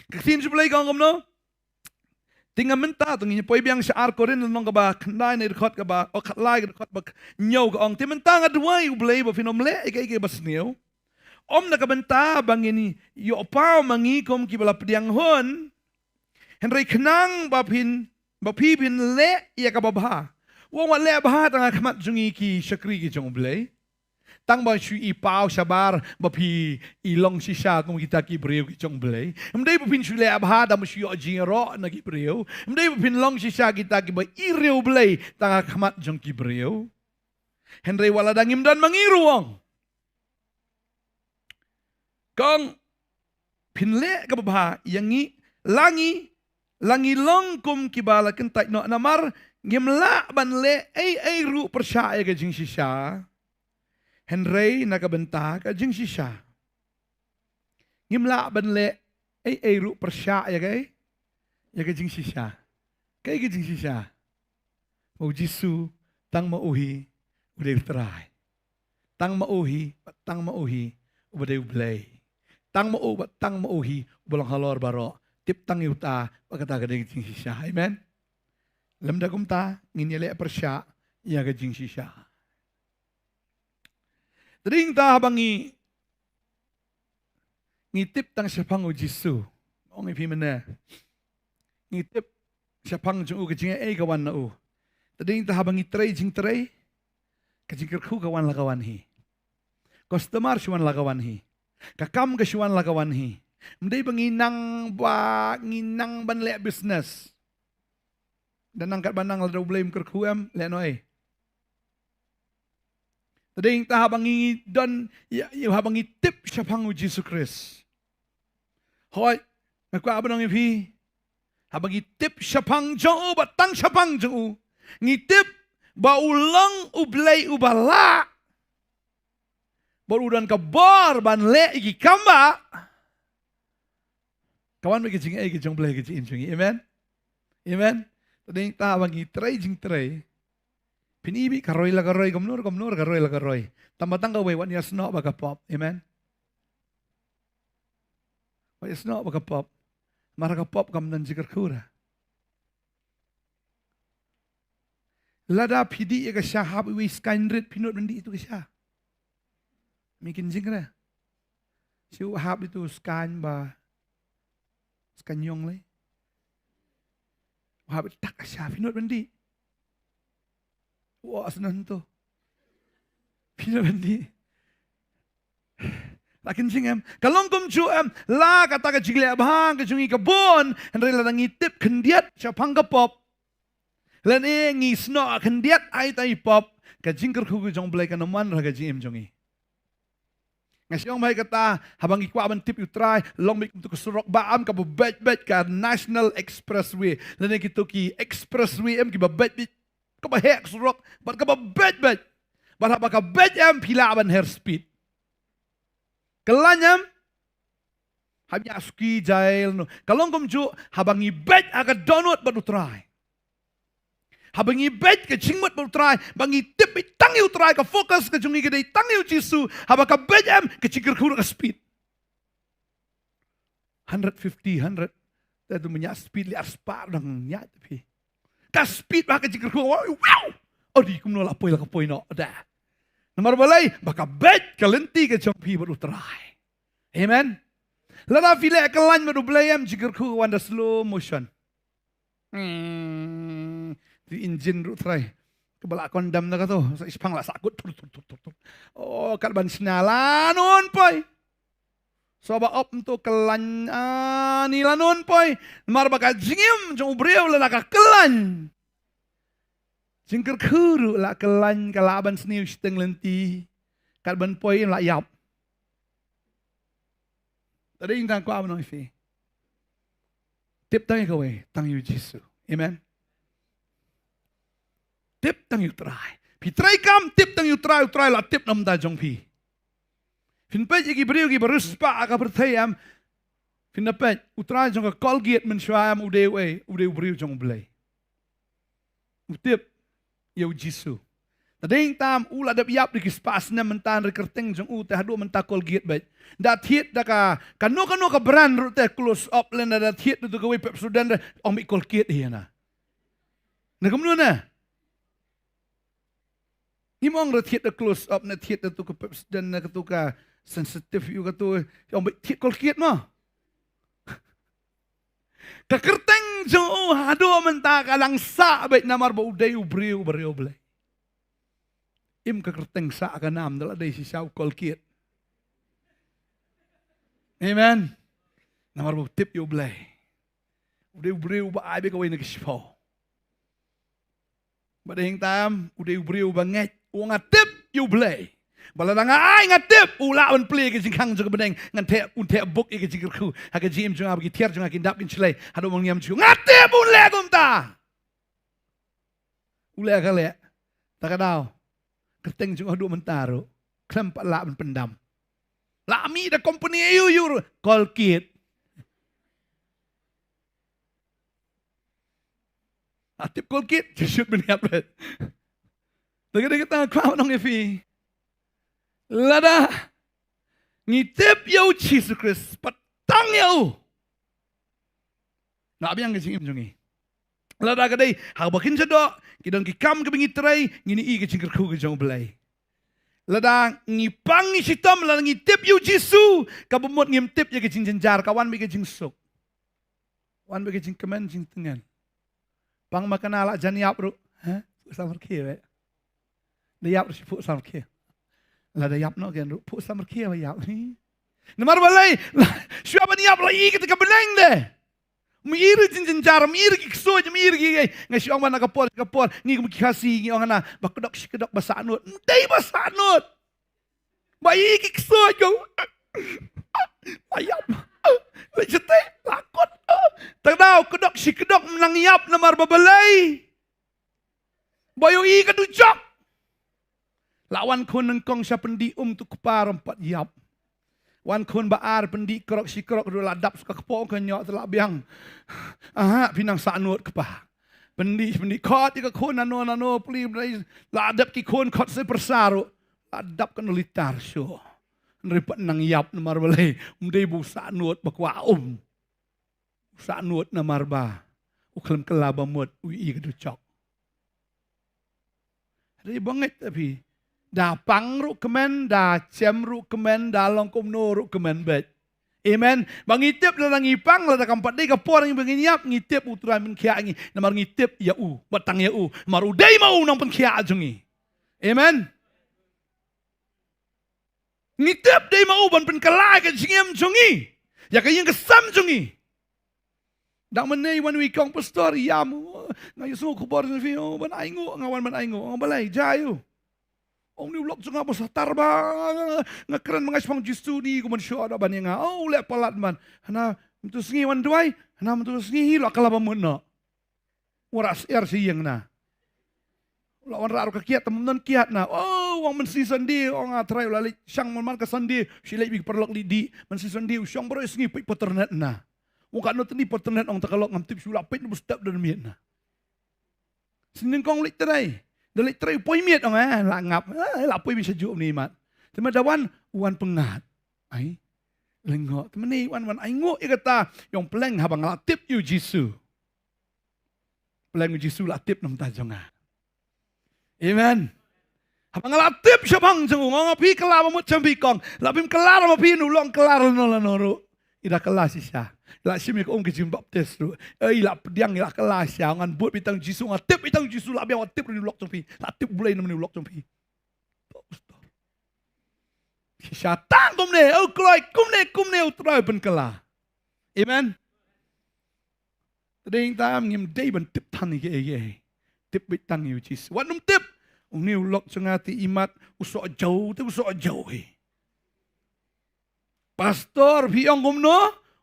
Ka ktien jong u Blei ka ong kumno? Te nga mynta to ngin poi biang sha Ar Korinth lynnong kaba khyndai na ka dkhot kaba, oh, khatlai ka dkhot ba hynñiew ka ong. Te mynta nga duwai ïa u Blei ba phin ym leh ïa kaei kaei kaba sniew. Ym na ka bynta ba ngin ïoh paw ma ngi kum kiba la pdiang hun. Hynrei khnang ba phin, ba phi phin leh ïa kaba bha. U ong wat leh bha tang ha khmat jong ngi ki shakri ki jong u Blei. Tang ba shu i paw shabar ba phi i long shisha kum kita ki briew ki jong u Blei. Ym dei ba phin shu leh bha tang ba shu ïoh jingïaroh na ki briew. Ym dei ba phin long shisha kita kiba i briew u Blei tang ha khmat jong ki briew. Hynrei wat la dang ngim don ma ngi ruh u ong. Ka ong phin leh kaba bha ïa ngi, la ngi, la ngi long kum kiba la kyntait noh namar ngim lah ban leh ei ei ruh pyrshah ïa ka jingshisha. Hynrei na ka bynta ka jingshisha, ngim lah ban leh ei ei ruh pyrshah ïa ka, ïa ka jingshisha. Kaei ka jingshisha? U Jisu, tang ma u hi u dei u Trai. Tang ma u hi, bad tang ma u hi uba dei u Blei. Tang ma u, bad tang ma u hi uba long halor baroh. Tip tang ïa uta, bad kata ka dei ka jingshisha. Amen. Lymda kumta ngin ïaleh pyrshah ïa ka jingshisha. Te dei nangta haba ngi, ngi tip tang shaphang u Jisu. Ong ïa phi mynne, ngi tip shaphang jong u, ka jingaiei ka wan na u. Te dei nangta haba ngi trei jingtrei, ka jingkyrkhu ka wan la ka wan hi. Customer shu wan la ka wan hi. Ka kam ka shu wan la ka wan hi. Ym dei ba ngi nang ba, ngi nang ban leh business. Da nang katba nang, lada u Blei um kyrkhu, em leh noh ei. Te dei nangta haba ngi don, ïa, ïa, haba ngi tip shaphang u Jisu Khrist. Hooid, nga kwah ban ong ïa phi, haba ngi tip shaphang jong u, bad tang shaphang jong u, ngi tip ba u long u Blei uba lah, bad u don ka bor ban leh ïa ki kam ba, ka wan beit ka jingaiei ka jong u Blei ha ka jingim jong ngi. Amen. Amen. Te dei nangta haba ngi trei jingtrei, phin i beit ka roi la ka roi, kumno kumno ka roi la ka roi. Tang ba tang kawei, wat ïasnoh bad ka pop. Amen. Wat ïasnoh bad ka pop. Namar ka pop kam don jingkyrkhu ruh. Lada phi dih ïa ka sha hap iwei skaiñ rit, phi nud ban dih ïa tu ka sha? Mi kin jingkyrkhu. Shu hap ïa tu skaiñ ba, skaiñ ïong lei. Hap ïa tak ka sha, phi nud ban dih? Wa, asnan to. Phi nud ban dih? La kin jing, em? Ka long kumjuh, em? La kata ka jingleh bha ka jong ngi ka bun, hynrei lada ngi tip khyndiat shaphang ka pop, lane ngi snoh khyndiat ïa ita i pop, ka jingkyrkhu ka jong u Blei kan ym wan ruh ha ka jingim jong ngi. Nga shu ong bha ïa kata, haba ngi kwah ban tip ïa u Trai, long beit kumto ka surok ba am kaba beit beit, ka National Expressway, lane kito ki expressway, em, kiba beit beit, kaba heh ka surok, bad kaba beit beit. Bad haba ka beit, em, phi lah ban her speed. Ka lyngngoh, em, haba ngi suki jail, no. Ka long kumjuh, haba ngi beit ha ka dohnud bad u Trai. Haba ngi beit ka jingmut bad u Trai, ba ngi tip beit tang ïa u Trai, ka focus ka jong ngi ka dei tang ïa u Jisu, haba ka beit, em, ka jingkyrkhu ruh ka speed. Hundred fifty, hundred. Te tu mynta speed leh ar spah dang ïa te phi. Ka speed ba ka jingkyrkhu, wow, wow. Odi kumno la poi la ka poi noh, da. Namar balei, ba ka beit ka lynti ka jong phi bad u Trai. Amen. Lada phi leh ka lyngngoh bad u Blei, em, jingkyrkhu ka wan da slow motion. Hmm. Te engine ruh trai. Kaba la kondam na kato, sa ispang la sakut, tur, tur, tur, tur, tur. Oh, kat ban shna la nun poi. Sa ba op nto ka lyngngoh, ah, ni la nun poi. Namar ba ka jingim jong u briew la na ka khlaiñ. Jingkyrkhu ruh la khlaiñ, ka lah ban sniew shiteng lynti. Kat ban poi em la ïap. Te dei tang kwah ban ong ïa phi. Tip tang ïa kawei, tang ïa u Jisu. Amen. Tip tang ïa u Trai. Phi trei kam, tip tang ïa u Trai, u Trai la tip na ka bynta jong phi. Phin peit ïa ki briew kiba riewspah ha ka pyrthei, em. Phin da peit, u trai jong ka Colgate mynshuwa, em, u dei uei, u dei u briew jong u Blei. U tip ïa u Jisu. Te dei tang u la dep ïap da ki spah snem mynta, hynrei kyrteng jong u te haduh mynta Colgate beit. Da thied da ka, kano kano ka brand ruh te, Close Up lane, da thied da tu kawei Pepsodent ruh, ong beit Colgate hi na. Na kumno na? Ngim ong ruh thied da Close Up ne thied da tu ka Pepsodent ne katu ka Sensitive, ïa katu, ong beit thied Colgate mo. Ka kyrteng jong u haduh mynta ka dang sah beit namar ba u dei u briew, u briew Blei. Im ka kyrteng sah ka nam da la dei shisha u Colgate. Amen. Namar ba u tip ïa u Blei. U dei u briew ba ai beit kawei na ki shiphew. Ba dei tang u dei u briew ba ngeit, u ong nga tip ïa u Blei. Ba lada nga ai nga tip, u lah ban plie ka jingkhang jong ka bneng, ngan theh, un theh buk ïa ka jingkyrkhu ha ka jingim jong nga, ba ki tiar jong nga kin dap kin shlei haduh mynmiet jong nga. Nga tip un leh kumta. U leh ka leh. Ta ka daw, kyrteng jong u haduh mynta ruh Khlem pat lah ban pyndam. La mih da company aïu aïu ruh. Colgate. La tip Colgate, ju shut ban ïap leh. Te ka dei kata nga kwah ban ong ïa phi. Lada ngi tip ïa u Jisu Khrist, pat tang ïa u. Lah biang ka jingim jong ngi. Lada ka dei ha kaba kin shadoh, ki don ki kam kiba ngi trei, ngin ïohi ka jingkyrkhu ka jong U Blei. Lada ngi pang ngi shitom, lada ngi tip ïa u Jisu, kaba mut ngim tip ïa ka jingjynjar, ka wan bad ka jingsuk. Wan bad ka jingkmen jingtngen. Pang ma kane la jan ïap ruh, ha? Phuh samrkhie bad. Da ïap ruh shi phuh samrkhie. Lada ïap noh ken ruh phuh samrkhie ba ïap. Namar balei? Shuwa ban ïap la ïohi kata ka bneng de. Ym ïohi ruh jingjynjar, ym ïohi ruh ki ksuid, ym ïohi ruh ki ei. Nga shu ong ba na ka por, ka por ngi kum ki Khasi ngi ong hana, ba kdok shi kdok ba sahnud. Ym dei ba sahnud. Ba ïohi ki ksuid ko. La ïap. La jete, la kut. Tang daw kdok shi kdok ym nang ïap namar ba balei? Ba ïohi ka dujok. La wan khun nyngkong sha pyndih um tu kpa ym pat ïap. Wan khun ba ar pyndih krok shi krok ruh la dap sa ka kpoh ka ñiuh te la biang. Aha, phi nang sahnud kpa. Pyndih pyndih khot ïa ka khun nano nano pli la dep ki khun khot se pyrsa ruh. La dap kano litar shuh. Hynrei pat nang ïap namar balei? Ym dei ba u sahnud ba kwah um. U sahnud namar ba u khlem kylla ba mut, u ïohi ka dujok. Hynrei ba ngeit te phi, da pang ruh kmen, da jem ruh kmen, da long kumno ruh kmen beit. Amen. Ba ngi tip lada ngi pang, lada kam pat dei ka por ngi ba ngin ïap, ngi tip U Trai un pynkhiah ïa ngi. Namar ngi tip ïa u, ba tang ïa u. Namar u dei ma u nongpynkhiah jong ngi. Amen. Ngi tip dei ma u ban pynkylla ïa ka jingim jong ngi, ïa ka ïing ka sem jong ngi. Dang mynne wan uwei u kong pastor ïam, nga ïohsngew khubor jong phi, oh, ban ainguh, nga wan ban ainguh, nga balei jia ïa u. Ong une u lok jong nga ba satar ba nga kren ba nga shaphang Jisu, une kumno shuh da ban ïa nga. Oh, u leh palat man. Hana mynta sngi wan duwai, hana mynta sngi hi la kylla ba mut noh. Wanrah syiar sha ïing na. La wanrah ruh ka kiad, te ym don kiad na. Oh, ong mynsngi Sunday, ong A Trai u la leit shang man man ka Sunday, shu leit bad ki paralok leit dih. Mynsngi Sunday u shong baroh sngi peit internet na. Ong katno tylli internet, ong te ka lok ngam tip, shu la peit na ba step don miet na. Sngi nyngkong leit trei. Da leit trei u poi miet, ong eh, la ngap. Eh, la poi miet shajuh mynne mat. Te ma da wan, wan pyngngad. Ai. Lyngngoh. Te mynne wan wan ainguh ïa kata, ïong pleng haba nga la tip ïa u Jisu. Pleng u Jisu la tip na ka bynta jong nga. Amen. Haba nga la tip shaphang jong u, nga ong phi kylla ba mut sha phi kong. La phim kylla ma phi, une u lok kylla lano lano ruh. I da kylla shisha. I la shim ïa ka um ka jingbaptis ruh. Eh, i la pdiang, i la kylla shisha. Ngan bud beit tang Jisu, nga tip beit tang Jisu, la biang, nga tip ruh une u lok jong phi. La tip Blei na une u lok jong phi. Shisha tang kumne, oh kloi, kumne, kumne u Trai u pynkylla. Amen. Te dei tang ngim dei ban tip than ïa kiei kiei. Tip beit tang ïa u Jisu. Wat nym tip. Une u lok jong nga te imat u soh jew, te u soh jew hi. Pastor, phi ong kumno?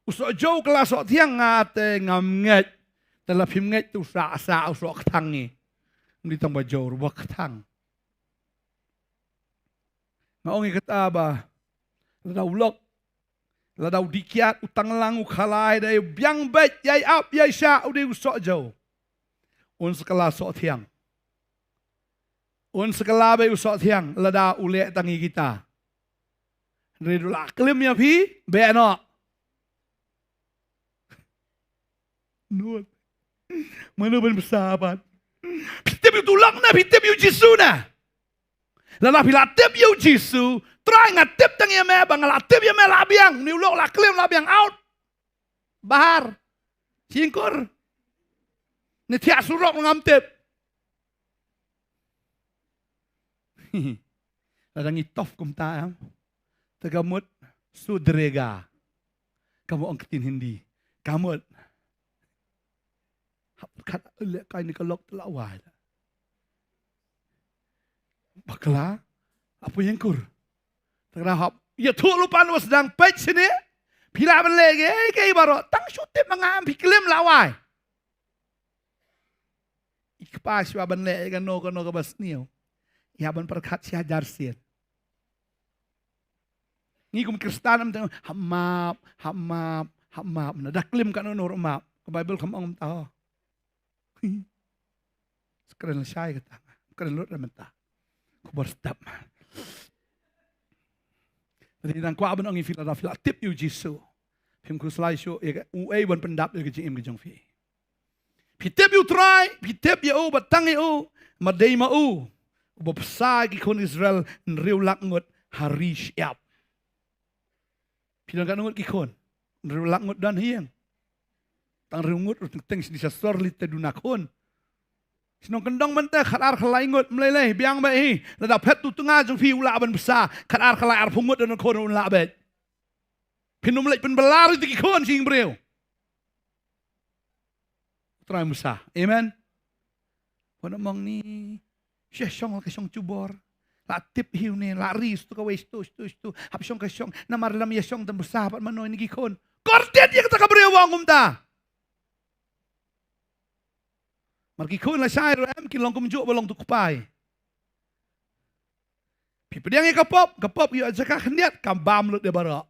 U soh jew kylla soh thiang, nga te ngam ngeit. Te la phim ngeit te u sah sah u soh kthang hi. Ym dei tang ba jew ruh, ba kthang. Nga ong ïa kata ba lada u lok, lada u dih kiad, u tang lang, u khalai, da ïa biang beit, ïai ap, ïai shah, u dei u soh jew. Un sa kylla soh thiang. Un sa kylla beit u soh thiang, lada u leh tang ïa kita. Hynrei da u la klim ïa phi, beh noh. Nud. Mano ban bsa pat? Phi tip ïa u lok na, phi tip ïa u Jisu na. Lada phi la tip ïa u Jisu, Trai nga tip tang ïa me, ba nga la tip ïa me la biang, une u lok la klim la biang, out. Bahar. Shingkur. Ne thiah surok ngam tip. Lada ngi tough kumta em. Te ka mut sudrega. Ka mut ong ktien Hindi. Ka mut. Hap kat leh kai ne ka lok te la wai. Bakla. Apu ïengkur. Te ka hap. Ïathuh lypa na ba sdang peit shane. Phi lah ban leh kiei kiei baroh. Tang shu tip ma nga em, phi klim la wai. I kpa shuwa ban leh ïa kano kano kaba sniew, ïa ban pyrkhat shi hajar sien. Ngi kum Khristan ym tang hap map, hap map, hap map. Na da klim katno ruh map. Ka Baibl kam ong mynta. Skren lashai kata. Skren lut ra mynta. Khubor step. Te dang kwah ban ong ïa phi lada phi la tip ïa u Jisu, phim khuslai shuh ïa ka, uei ban pyndap ïa ka jingim ka jong phi. Phi tip ïa u Trai, phi tip ïa u, ba tang ïa u, namar dei ma u uba bsa ïa ki khun Israel hynriew lak ngut ha ri shyiap. Phi don katno ngut ki khun? Hynriew lak ngut don hi ïeng. Tang hynriew ngut ruh teng teng shi sor li te duna khun. Shnong kyndong mynta khatar khalai ngut, ym lei lei, biang beit hi. Lada phet tu tnga jong phi u lah ban bsa, khatar khalai arphew ngut don khun un lah beit. Phin ym leit pynbylla ïa ki khun shi ïing briew. Trai musa. Amen. Wan mong ni. Sha shong la ka shong jubor. La tip hi une, la ri stu kawei stu, stu, stu. Hap shong ka shong. Namar lada ym ïa shong te musa pat mano ïa ki khun. Kordit ïa kata ka briew ba ong kumta. Namar ki khun lashai ruh em, ki long kumjuh ba long tu kpai. Phi pdiang ïa ka pop, ka pop ïoh jaka khyndiat, kam bam lut ïa baroh.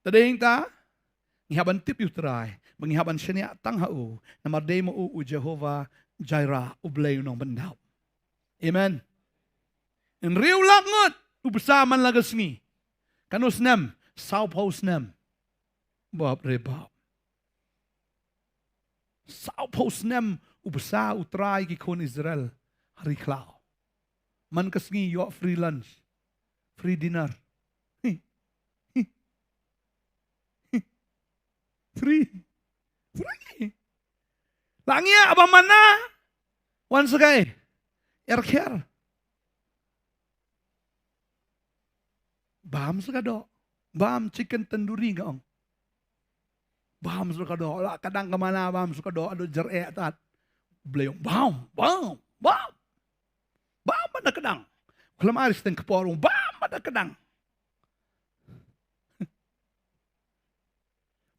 Te dei hangta ngi hap ban tip ïa u Trai, ba ngi hap ban shaniah tang ha u, namar dei ma u u Jehovah Jireh, u Blei u nongpyndap. Amen. Hynriew lak ngut u bsa man la ka sngi. Katno snem? Sawphew snem. Bap re bap. Sawphew snem u bsa u Trai ïa ki khun Israel ha ri khlaw. Man ka sngi ïoh free lunch, free dinner. Hi. Hi. Hi. Free. Free. La ngi ïa ba mana. Wan sa kai. Erkher. Bam sa ka doh. Bam chicken tandoori nga ong. Bam sa ka doh. La ka dang ka mana bam sa ka doh, ado jer eh tat. Blei ong bam, bam, bam. Bam ba da ka dang. Khlem ai steng kpor ong bam ba da ka dang.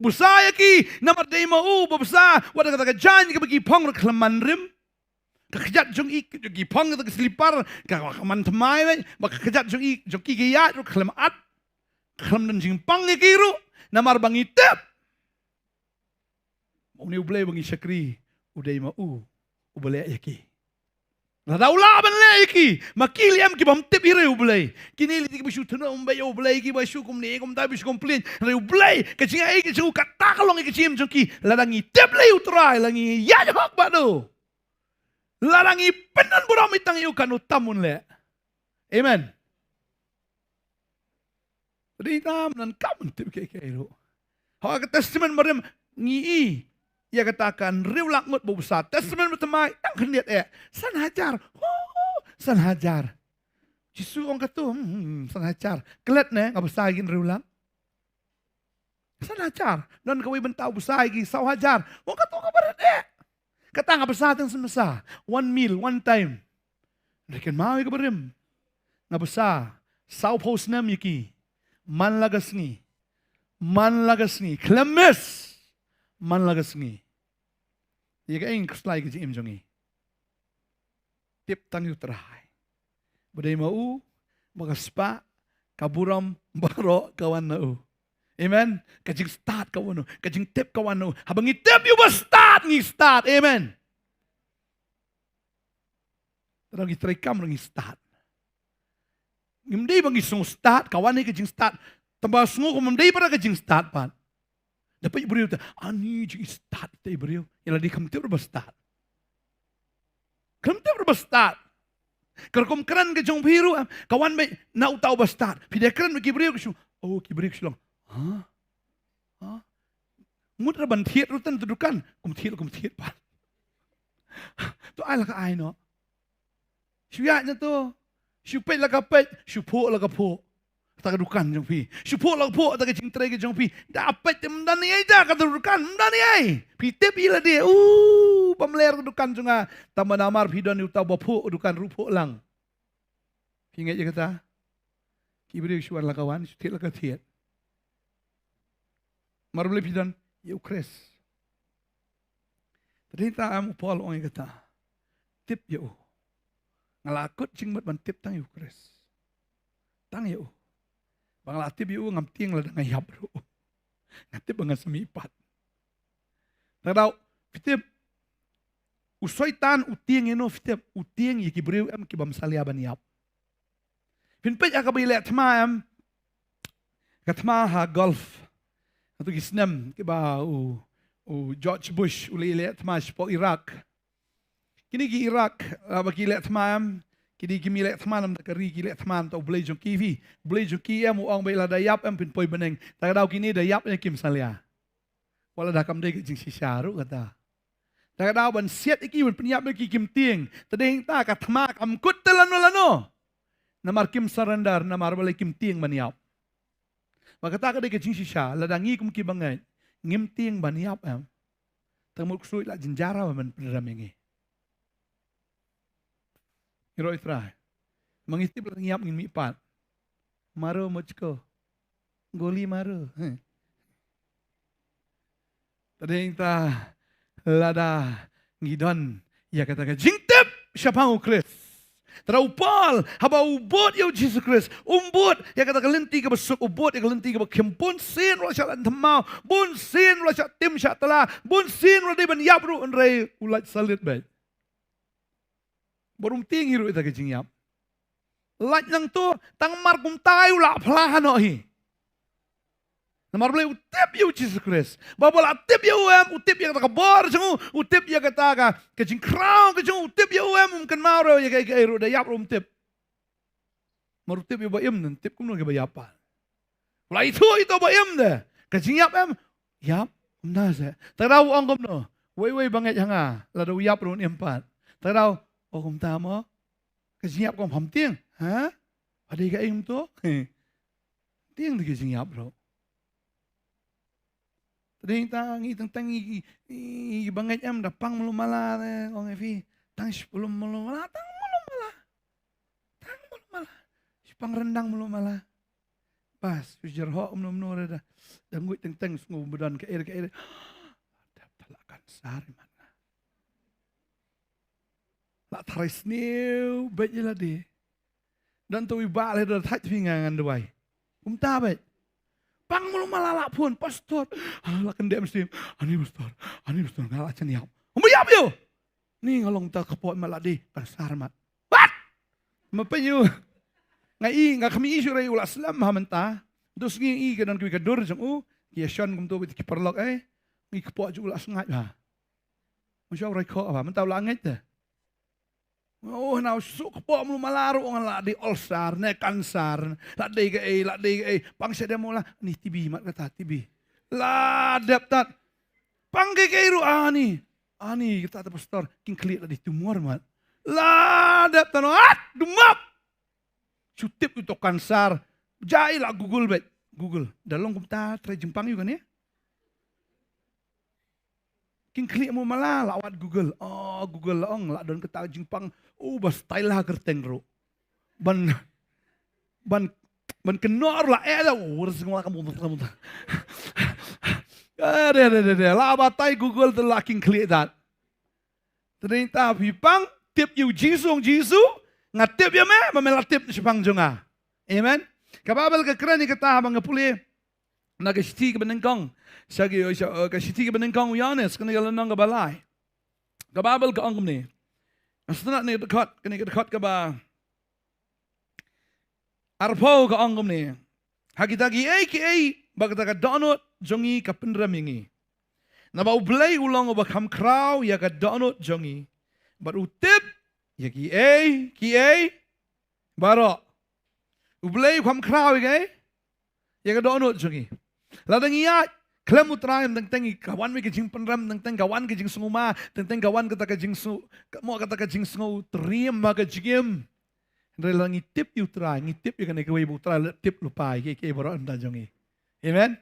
Bsa ïa ki, namar dei ma u ba bsa, wat kata ka jaiñ kaba ki phong ruh khlem man rim. Ka kjat jong i, jong ki phong kata ka slipar, ka, ka man thymmai beit, ba ka kjat jong i, jong ki ka ïaid ruh khlem at. Khlem don jingpang ïa ki ruh, namar ba ngi tip. Une u Blei ba ngi shakri, u dei ma u, uba leh ïa ki. Lada u lah ban leh ïa ki, ma ki lei em ki bym tip hi re u Blei. Kine lei ki ba shu thno ym ba ïa u Blei ki ba shu kumne kumta ba shu complain. Re u Blei, ka jingaiei ka jong u kata ka long ïa ka jingim jong ki. Lada ngi tip lei u Trai, la ngi ïaid hok bad u. Lada ngi pyndon burom ïa tang ïa u kan u tam un leh. Amen. Dei tam nan kam tip ke ke ru. Ha ka testament barim ngi i. Ïa kata kan hynriew lak ngut ba u bsa. Testament bathymmai tang khyndiat eh. San hajar. Ho, san hajar. Jisu ong katu, hmm, hmm, san hajar. Klet ne nga bsa ïa ki hynriew lak. San hajar. Don kawei bynta u bsa ïa ki saw hajar. Ong katu ka barit eh. Kata nga bsa tang san bsa. One meal, one time. Hynrei kynmaw ïa ka barim. Nga bsa sawphew snem ïa ki. Man la ka sngi. Man la ka sngi. Khlem miss. Man la ka sngi. Ïa kaei ngi khuslai ka jingim jong ngi? Tip tang ïa u Trai. Ba dei ma u ba ka spah, ka burom baroh ka wan na u. Amen. Ka jingstad ka wan na u. Ka jingtip ka wan na u. Haba ngi tip ïa u ba stad ngi stad. Amen. Tang ngi treikam ngi stad. Ngim dei ba ngi sngew stad, ka wan ïa ka jingstad. Tang ba sngew kum ym dei ba ka jingstad pat. Da peit briew te, ani jingstad te briew. Ïa lade kam tip ruh ba stad. Kam tip ruh ba stad. Ka rukom kren ka jong phi ruh, ka wan beit na uta uba stad. Phi da kren bad ki briew ki shu, oh, ki briew ki shu long. Ha? Ha? Mut ra ban thied ruh tang tu dukan, kum thied, kum thied pat. To ai la ka ai noh. Shu ïaid na to. Shu peit la ka peit, shu phuh la ka phuh. Ta ka dukan jong phi. Shu phuh la ka phuh ta ka jingtrei ka jong phi. Da peit te ym don ei da ka dukan, ym don ei. Phi tip ïa lade. U, bym ler ka dukan jong nga. Tang ba namar phi don ïa uta uba phuh dukan ruh phuh lang. Phi ngeit ïa kata? Ki briew shu wan la ka wan, shu thied la ka thied. Mar blei phi don ïa u Khrist. Te dei ta am u Paul ong ïa kata. Tip ïa u. Nga la kut jingmut ban tip tang ïa u Khrist. Tang ïa u. Ba nga la tip ïa u, ngam tieng lada nga ïap ruh. Nga tip ba ngan sa mihpat. Te ka daw, phi tip, u Soitan u tieng ïa no, phi tip, u tieng ïa ki briew em ki bym salia ban ïap. Phin peit ha kaba ïaleh thma em, ka thma ha Gulf. Hato ki snem kiba u, u George Bush u la ïaleh thma shapoh Iraq. Kine ki Iraq, ah, ba ki leh thma em, kine kim leh thma namar ka ri, ki leh thma namar U Blei jong ki. Phi, U Blei jong ki em, u ong ba lada ïap em phin poi bneng. Te ka daw kine da ïap ne kim salia. Wat la da kam dei ka jingshisha ruh kata. Te ka daw ban siat ïa ki, ban pynïap ïa ki kim tieng. Te dei ta ka thma kam kut te lano lano. Namar kim surrender, namar balei, kim tieng ban ïap. Ba kata ka dei ka jingshisha, lada ngi kum ki bangeit ngim tieng ban ïap em. Te mut ksuid la jynjar ba men pynrem ïa ngi. Ngi roi Trai. Ma ngi tip la ngi ïap ngin mihpat. Maro mujhko. Goli maro. Heh. Te dei ta lada ngi don ïa kata ka jingtip shaphang U Khrist. Te da u Paul, haba u bud ïa U Jisu Khrist, um bud ïa kata ka lynti kaba suk, u bud ïa ka lynti kaba khim, bun sien ruh la shah lait thymmai, bun sien ruh la shah tim shah tla, bun sien ruh la dei ban ïap ruh, hynrei u lait salit beit. Bad um tieng hi ruh ïa kata ka jingïap. Lait nangto, tang mar kumta u la phla noh hi. Namar balei, u tip ïa U Jisu Khrist. Ba, ba la tip ïa u em, u tip ïa kata ka bor jong u, u tip ïa kata ka, ka jingkhraw ka jong u, u tip ïa u em, um kynmaw ruh ïa kaei kaei ruh, da ïap ruh um tip. Namar u tip ïa u ba im, un tip kumno ïa kiba ïap pat. U la ithuh ïa uto ba im de. Ka jingïap em, ïap, um da seh. Te da u ong kumno, wei wei ba ngeit ha nga, lada u ïap ruh un im pat. Te da u, oh kumta mo. Ka jingïap kam pham tieng, ha? Ba dei kaei kumto? Tieng de ka jingïap ruh. Te dei ta ngi teng teng ngi, ngi, ngi bangeit em da pang malu mala, eh, ong ïa phi. Tang shi pang malu mala, tang malu mala. Tang malu mala. Shi pang ryndang malu mala. Bas, phi jer ho kumno kumno re da. Da nguid teng teng sngew ba don kaei re kaei re. Dep ta la kansar imat nga. La tharai sniew beit ïa lade. Don to i bah leh da thait phi nga ngan duwai. Kumta beit. Pang malu mala la phone, pastor. Ah, la kyndem sniew. Ani pastor, ani pastor, nga la jan ïap. Kumba ïap ïa u? Ni nga long ta kpoh mat la dei kansar mat. What? Ma pyn ïa u. Nga i, nga khmih i shuh re u la slem ha mynta. To sngi i ka don kiwei ka dur jong u. Ki ïa shon kumto beit ki paralok eh. Ngi kpoh jong u la sngaid bha. Nga shu roi khoh bha, mynta u la ngeit te. Oh, na u suk kpoh malu mala ruh nga la dei ulcer ne kansar, la dei kaei, la dei kaei. Pang sha demo la, ni T B mat kata, T B. La dep tat. Pang kaei kaei ruh ani. Ani kata te pastor, king khlieh la dei tumor mat. La dep tat, at, dumap. Shu tip ïa uto kansar. Jai la Google beit. Google. Da long kumta, trai jingpang ïa u kane. King khlieh malu mala la wad Google. Oh, Google la ong la don kata jingpang. Oh, ba style ha kyrteng ruh. Ban, ban, ban kynnoh la eh da. Oh, wur sing la kamu. Ah, de, de, de, de. La batai Google te la king khlieh dat. Te dei ta phi pang, tip ïa u Jisu, ong Jisu, nga tip ïa me, ba me la tip shaphang jong nga. Amen. Ka Baibl ka kren ïa kata haba nga pule na ka shithi kaba nyngkong. Sha ki, sha, eh, ka shithi kaba nyngkong u Ïoannis, kane ka lynnong kaba lai. Ka Baibl ka ong kumne. Nga sngewtynnat kane ka dkhot, kane ka dkhot kaba arphew ka ong kumne. Ha kita kiei kiei ba kata ka dohnud jong ngi ka pynrem ïa ngi. Naba U Blei u long uba kham khraw ïa ka dohnud jong ngi. Bad u tip ïa kiei kiei baroh. U Blei u kham khraw ïa kiei, ïa ka dohnud jong ngi. Lada ngi ïaid khlem U Trai, teng teng ka wan wei ka jingpynrem, teng teng ka wan ka jingsngewma, teng teng ka wan kata ka jingsngew, ka mo kata ka jingsngew triem ma ka jingim. Hynrei lada ngi tip ïa U Trai, ngi tip ïa kane kawei ba U Trai la tip lypa ïa kiei kiei baroh na bynta jong ngi. Amen.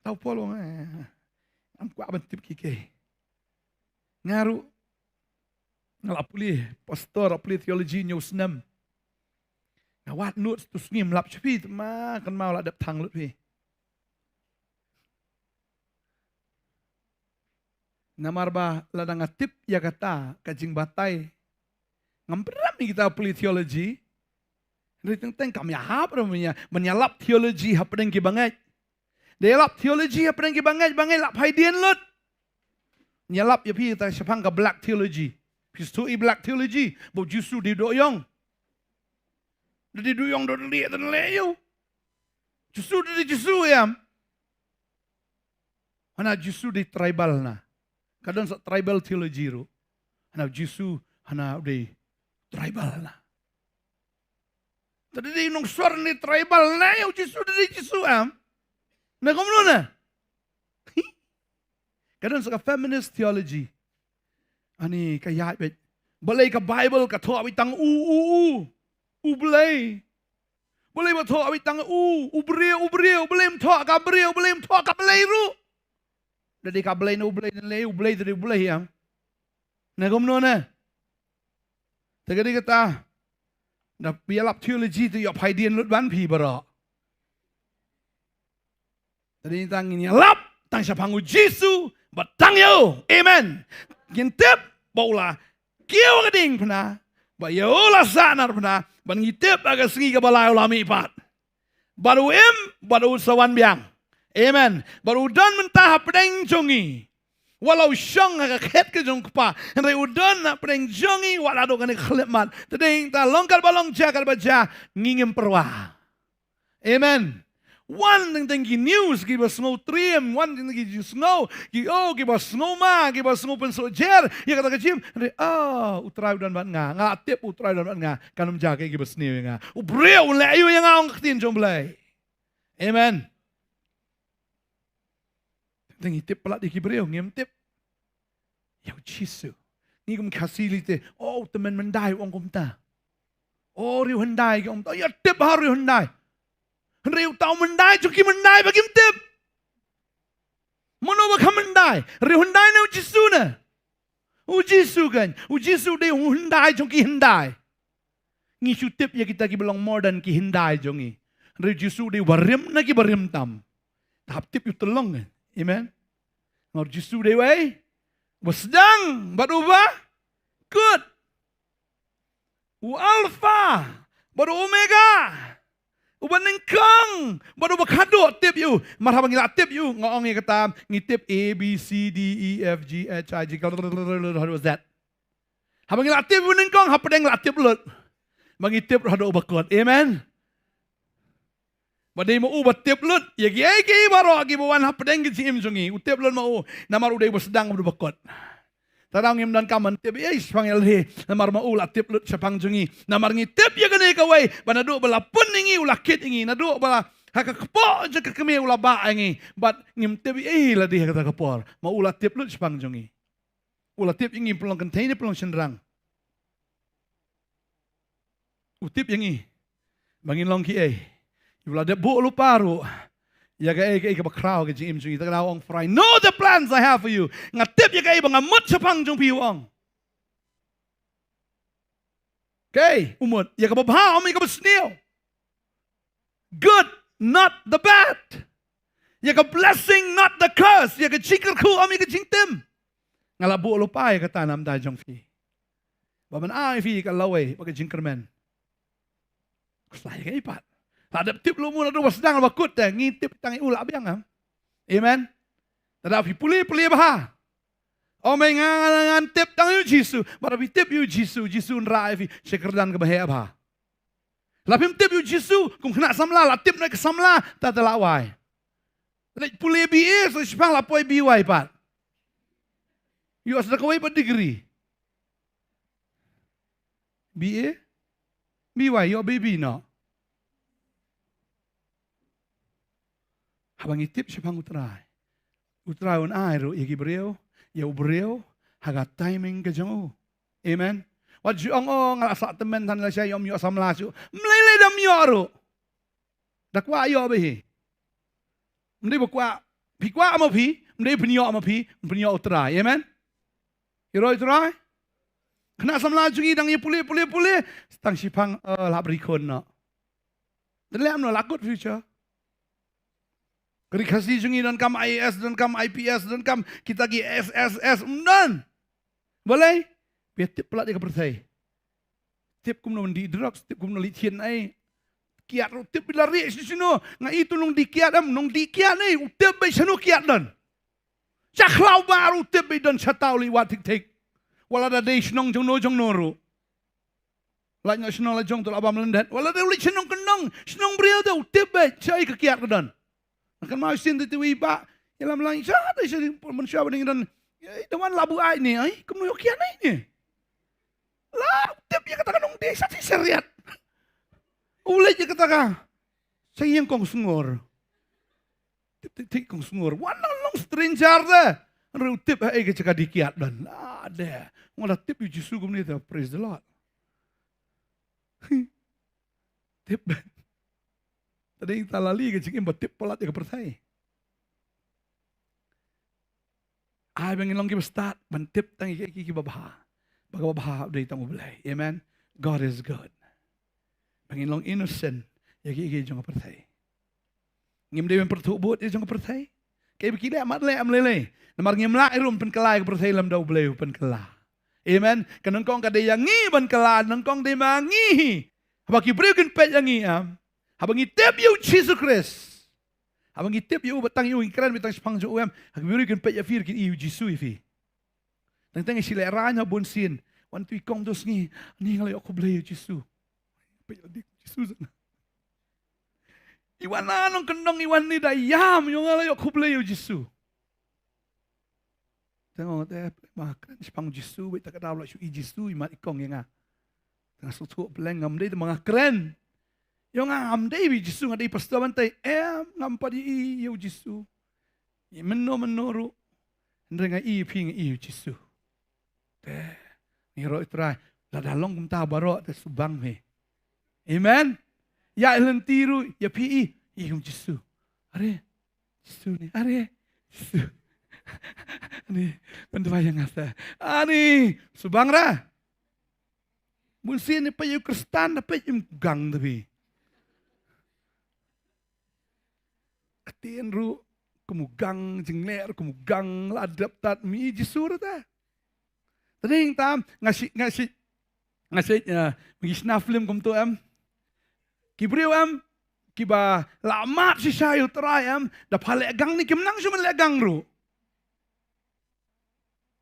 Tau Paul u ong, eh, ngam kwah ban tip kiei kiei. Nga ruh nga la pule, pastor, la pule theology hynñiew snem. Nga wad notes tu sngi ym lap sha phi, te ma kynmaw la dep thang lut phi. Namar ba lada nga tip ïa kata ka jingbatai, ngam pynrem ïa kita pule theology. Hynrei teng teng kam ïahap ruh ban ïa, ban ïalap theology hapdeng ki bangeit. Da ïalap theology hapdeng ki bangeit, bangeit lah phai dien lut. Ïalap ïa phi ta shaphang ka black theology. Phi sngewthuh i black theology, ba u Jisu dei u dohïong. Da dei u dohïong da u dei leh, da leh ïa u. Jisu da dei Jisu ïam. Hana Jisu dei tribal na. Ka don sa tribal theology ruh. Hana Jisu, hana u dei tribal na. Te da dei nongsor ne tribal na ïa u Jisu, da dei Jisu ïam. Na kumno na? Ka don sa ka feminist theology. Ani ka ïaid beit. Balei ka Bible ka thoh beit tang u, u, u. U Blei. Balei ba thoh beit tang u, u briew, u briew, balei ym thoh ka briew, balei ym thoh ka Blei ruh. Da dei ka Blei na u Blei na lei, u Blei da dei u Blei ïam. Na kumno na? Te ka dei kata. Da phi ïalap theology te ïoh phai dien lut ban phi baroh. Te dei tang ngin ïalap tang shaphang u Jisu bad tang ïa u. Amen. Ngin tip ba u la kiew ha ka diengphna, ba ïa u la sahnarphna, bad ngi tip ha ka sngi kaba lai u la mihpat. Bad u im, bad u sa wan biang. Amen. Bad u don mynta hapdeng jong ngi. Wat la u shong ha ka khet ka jong u Kpa, hynrei u don hapdeng jong ngi wat haduh kane ka khyllipmat. Te dei tang long katba long, jia katba jia, ngi ngim pyrwa. Amen. Wan teng teng ki news kiba sngew triem, wan teng teng ki sngew, ki, oh, kiba sngew ma, kiba sngew pynsuh jer ïa kata ka jingim. Hynrei, oh, u Trai u don bad nga, nga la tip u Trai u don bad nga. Kan ym jia kaei kaba sniew ïa nga. U briew un leh aïu ïa nga, ong ka ktien jong u Blei. Amen. Teng teng ngi tip palat ïa ki briew, ngim tip ïa u Jisu. Ngi kum Khasi lei te, oh, u tymmen Myndai u ong kumta. Oh, riew Hyndai ki ong kumta. Ïa tip ha riew Hyndai. Hynrei uta u Myndai jong ki Myndai ba kim tip. Mano ba ka Myndai? Riew Hyndai ne u Jisu ne? U Jisu kan. U Jisu dei u Hyndai jong ki Hyndai. Ngi shu tip ïa kita kiba long modern ki Hyndai jong ngi. Hynrei u Jisu dei uba rim na kiba rim tam. Te hap tip ïa u tyllong kan. Amen. Namar u Jisu dei uei? Uba sdang bad uba kut. U Alpha bad u Omega. Uba nyngkong bad uba khadduh, tip ïa u. Namar haba ngi la tip ïa u, nga ong ïa kata, ngi tip A, B, C, D, E, F, G, H, I, J, K, Z. Haba ngi la tip ïa u nyngkong, hapdeng la tip lut. Ba ngi tip ruh haduh uba kut. Amen. Ba dei ma u ba tip lut ïa kiei kiei baroh kiba wan hapdeng ka jingim jong ngi. U tip lut ma u, namar u dei uba sdang bad uba kut. Te tang ngim donkam ban tip ei shaphang ïalade, namar ma u la tip lut shaphang jong ngi. Namar ngi tip ïa kane kawei, ba naduh ba la pun ïa ngi u la kit ïa ngi, naduh ba la ha ka kpoh jong ka kmie u la bah ïa ngi. Bad ngim tip ei lade ha kata ka por. Ma u la tip lut shaphang jong ngi. U la tip ïa ngi pynlong kynthei ne pynlong shynrang. U tip ïa ngi ba ngin long kiei. U la dep buh lypa ruh ïa kaei kaei kaba khraw ka jingim jong ngi. Te ka daw ong, "For I know the plans I have for you." Nga tip ïa kaei ba nga mut shaphang jong phi, u ong. Kaei u mut? Ïa kaba bha, ym ïa kaba sniew. Good, not the bad. Ïa ka blessing, not the curse. Ïa ka jingkyrkhu, ym ïa ka jingtim. Nga la buh lypa ïa kata na bynta jong phi, ba ban ai ïa phi ka lawei bad ka jingkyrmen. Khuslai kaei pat? La dep tip lut ma u naduh ba sdang, ba kut te, ngi tip tang ïa u la biang, em? Amen. Te da phi pule pule bha. Ym ei nga, nga, ngan tip tang ïa u Jisu. Bad da phi tip ïa u Jisu, Jisu un rah ïa phi sha kyrdan kaba heh bha. La phim tip ïa u Jisu, kum khynnah samla, la tip na ka samla, ta ta la wai. Leit pule B A, sa shiphang la poi B Y pat. Ïoh sa da kawei pat degree. B A? B Y, ïoh B B noh. Haba ngi tip shaphang u Trai, u Trai un ai ruh ïa ki briew, ïa u briew ha ka timing ka jong u. Amen. Wat ju ong, "Oh, nga la sah tymmen than lashai, ym ïoh samla shuh." Ym lei lei da ym ïoh ruh. Da kwah ïoh bha hi. Ym dei ba kwah, phi kwah ma phi, ym dei pynïoh ma phi, pynïoh u Trai. Amen. Ïaroh u Trai. Khynnah samla jong ngi dang ïa pule pule pule, tang shiphang, eh, la bri khun noh. Te leh kumno, la kut future. Ka ri Khasi jong ngi donkam I A S, donkam I P S, donkam kita ki S S S, ym don. Balei? Phi tip palat ïa ka pyrthei. Tip kumno ban dih drugs, tip kumno leit thied ei. Kiad ruh u tip ba la rieh sha shano. Nga i tu nongdie kiad em, nongdie kiad ne, u tip beit shano kiad don. Sha khlaw ba ruh u tip beit don shata u leit wad thik thik. Wat la da dei shnong jong no jong no ruh. Lait noh shnong la jong to la bam lyndet. Wat la dei u leit shnong kynnong, shnong briew te u tip beit shaei ka kiad ka don. Nga kynmaw shisien te te wei i bah ïalam lang sha te sha mynshuwa ba dang don. Ïa i da wan la buaid ne, ai kumno ïoh kiad ne. La u tip ïa kata ka nongdie sha te sha riat. U leit ïa kata ka sha ïing kong Sngor. Tip tip tip kong Sngor. Wan nang long stranger te. Hynrei u tip haei ka jaka die kiad don. Ah, de. Nga la tip ïa u Jisu kumne te, praise the Lord. Tip. Tadei ta la leh ka jingim ba tip palat ïa ka pyrthei. Ai ba ngin long kiba stad ban tip tang ïa ki, ki, kiba bha. Ba kaba bha u dei tang U Blei. Amen. God is good. Ba ngin long innocent ïa ki, ki jong ka pyrthei. Ngim dei ban pyrthuh bud ïa jong ka pyrthei. Kaei ba ki leh mat leh, ym lei lei. Namar ngim lah ruh ban pynkylla ïa ka pyrthei lymda U Blei u pynkylla. Amen. Ka nyngkong ka dei ïa ngi ban kylla, nyngkong dei ma ngi hi. Haba ki briew kin peit ïa ngi, em. Haba ngi tip ïa u Jisu Khrist. Haba ngi tip ïa u, ba tang ïa u ngi kren, ba tang shaphang jong u, em. Ha ki briew kin peit ïa phi, kin i ïa u Jisu ïa phi. Teng teng i shi leh rain ha bun sien. Wan tu i kong dos ngi, ani nga la ïoh khublei ïa u Jisu. Peit ïa u Jisu zan. I wan na nongkyndong i wan ni da ïam, ïoh nga la ïoh khublei ïa u Jisu. Teng ong te, ma kren shaphang u Jisu, beit ta ka daw la shu i Jisu, i mat i kong ïa nga. Teng shu thuh pleng ngam dei te ma nga kren. Ïoh nga ngam dei ïa u Jisu, nga dei pastor ban tei, em, ngam pat i ïa u Jisu. Ïa mynno mynno ruh. Hynrei nga i ïa phi nga i ïa u Jisu. Te, ngi roh i Trai. Lada long kumta baroh te subang phi. Amen. Ïa i lynti ruh, ïa phi i, i ïa u Jisu. Are, Jisu ni, are, Jisu. Ani, pyndwai ïa nga sa. Ani, subang ra. Bun sien i peit ïa u Khristan, da peit im gang da phi. Ktien ruh, kum u gang, jingleh ruh, kum u gang, la dep tat, mi Jisu ruh ta. Tadei tam, nga shi, nga shi, nga shi, eh, ngi shna film kumto em. Ki briew em, kiba la mad shisha ïa u Trai em, da pha leh gang ne kim nang shuh ban leh gang ruh.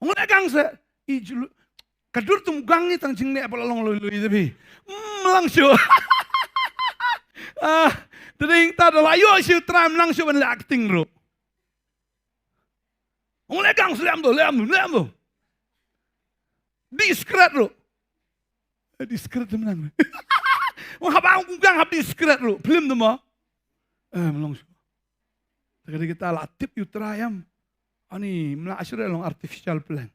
Ong leh gang se, i julu, ka dur tum gang ni tang jingleh ba la long lui lui te phi. Hmm, lang shuh. Ah, tadei ta da la ïoh shisha u Trai im nang shuh ban leh acting ruh. Ong leh gang se leh am do, leh am do, leh am do. Discreet ruh. Eh, discreet te mynta. Ong haba ong gang hap discreet ruh. Film te mo. Eh, ym long shuh. Te ka dei kita la tip ïa u Trai em. Ani, mla shuh ruh long artificial pleng.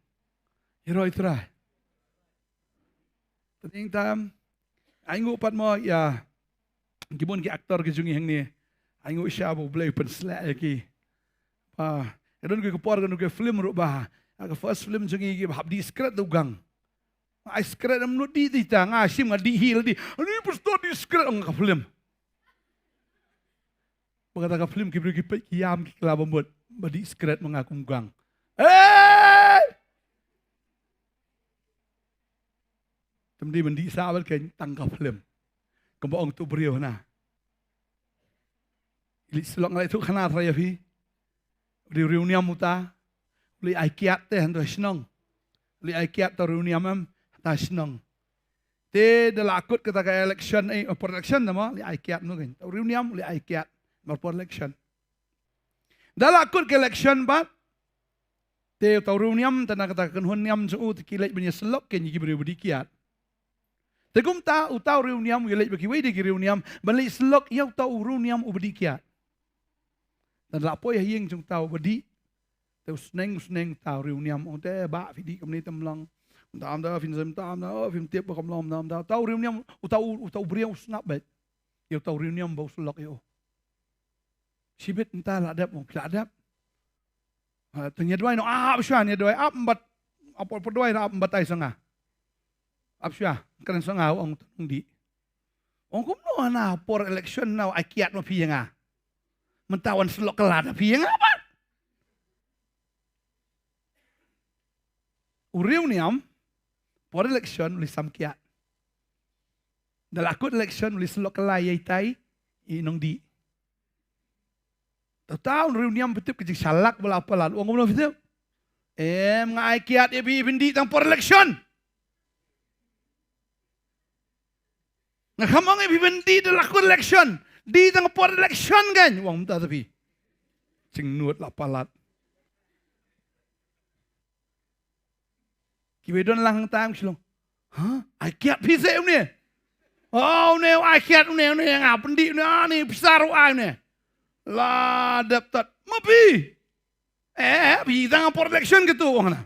Ïaroh ïa u Trai. Tadei tam. Ai nguh pat mo ïa ki bun ki actor ki jong ngi hangne. Ai nguh shisha ba U Blei u pynsleh ïa ki. Ba, ka don ki ka por ka don ki film ruh ba. Ka first film jong ngi kiba hap discreet da u gang. Ai discreet em nud dih dih ta, nga shim nga dih hi la dih. Ani pastor discreet ong ka film. Ba kata ka film ki briew ki peit ki ïam ki kylla ba mut. Ba discreet ma nga kum gang. Eh! Te ym dei ban dih sah bad kein tang ka film. Kumba ong tu briew na. Leit syllok nga leit thuh khana trai ïa phi. Riewriewniam uta. Leit ai kiad te hangta shnong. Leit ai kiad ta riewniam em hangta shnong. Te da la kut kata ka election, eh, por election na mo, leit ai kiad no kein. Ta riewniam leit ai kiad. Mar por election. Da la kut ka election bad. Te uta u riewniam, te na kata ka kynhun niam jong u, te ki leit ban ïa syllok kein ïa ki briew ba dih kiad. Te kumta, uta u riewniam, u ïa leit bad kiwei de ki riewniam, ban leit syllok ïa uta u riewniam u ba dih kiad. Te da la poi ha ïing jong uta u ba dih. Te u sneng, u sneng uta u riewniam, ong te bah phi dih kumne te ym long. Ym tam da, phin ym tam da, oh, phim tip ba kam long, ym tam da. Uta u riewniam, uta u, uta u briew u sngap beit. Ïa uta u riewniam ba u syllok ïa u. Shibit mynta la dep, ong phi la dep. Ah, te ngi ïa duwai noh, ap shwa ngi ïa duwai, ap ym bat, ap por duwai noh, ap ym batai sa nga. Ap shwa, kren sa nga, ong te nongdih. Ong kumno na por election na ai kiad ma phi ïa nga. Mynta wan syllok kylla da phi ïa nga pat. U riewniam, por election u leit sam kiad. Da la kut election, u leit syllok kylla ïa itai i nongdih. Te uta u riewniam, phi tip ka jingshalak ba la palat, u ong kumno phi tip? Em, nga ai kiad ïa phi, phin dih tang por election. Nga kham ong ïa phi phin dih da la kut election. Dih tang por election kein, u ong kumta te phi. Jingnud la palat. Kiba don lang hangta ki shu ong, ha? Ai kiad phi seh une? Oh, une ai kiad une, une nga pyndih une, ah, une pisa ruh ai une. La dep tat. Ma phi? Eh, phi tang por election kito, ong na.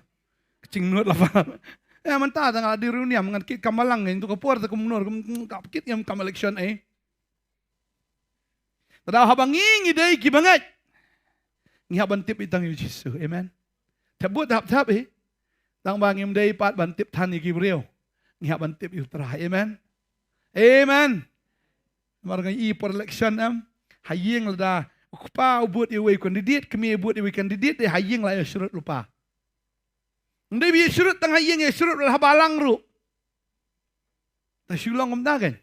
Ka jingnud la palat. Eh, mynta tang la dei riewniam ngan kit kam balang ngan tu ka por te kumno kum ka kit ngam kam election eh. Te da haba ngi ngi dei kiba ngeit, ngi hap ban tip ïa tang ïa u Jisu. Amen. Te bud hap tap eh. Tang ba ngim dei pat ban tip than ïa ki briew, ngi hap ban tip ïa u Trai. Amen. Amen. Namar ngi i por election em, ha ïing lada u kpa u bud ïa uwei u candidate, kmie u bud ïa uwei u candidate, dei ha ïing la ïa shrut lypa. Ym dei ba ïa shrut tang ha ïing, ïa shrut la ha balang ruh. Te shu long kumta kein.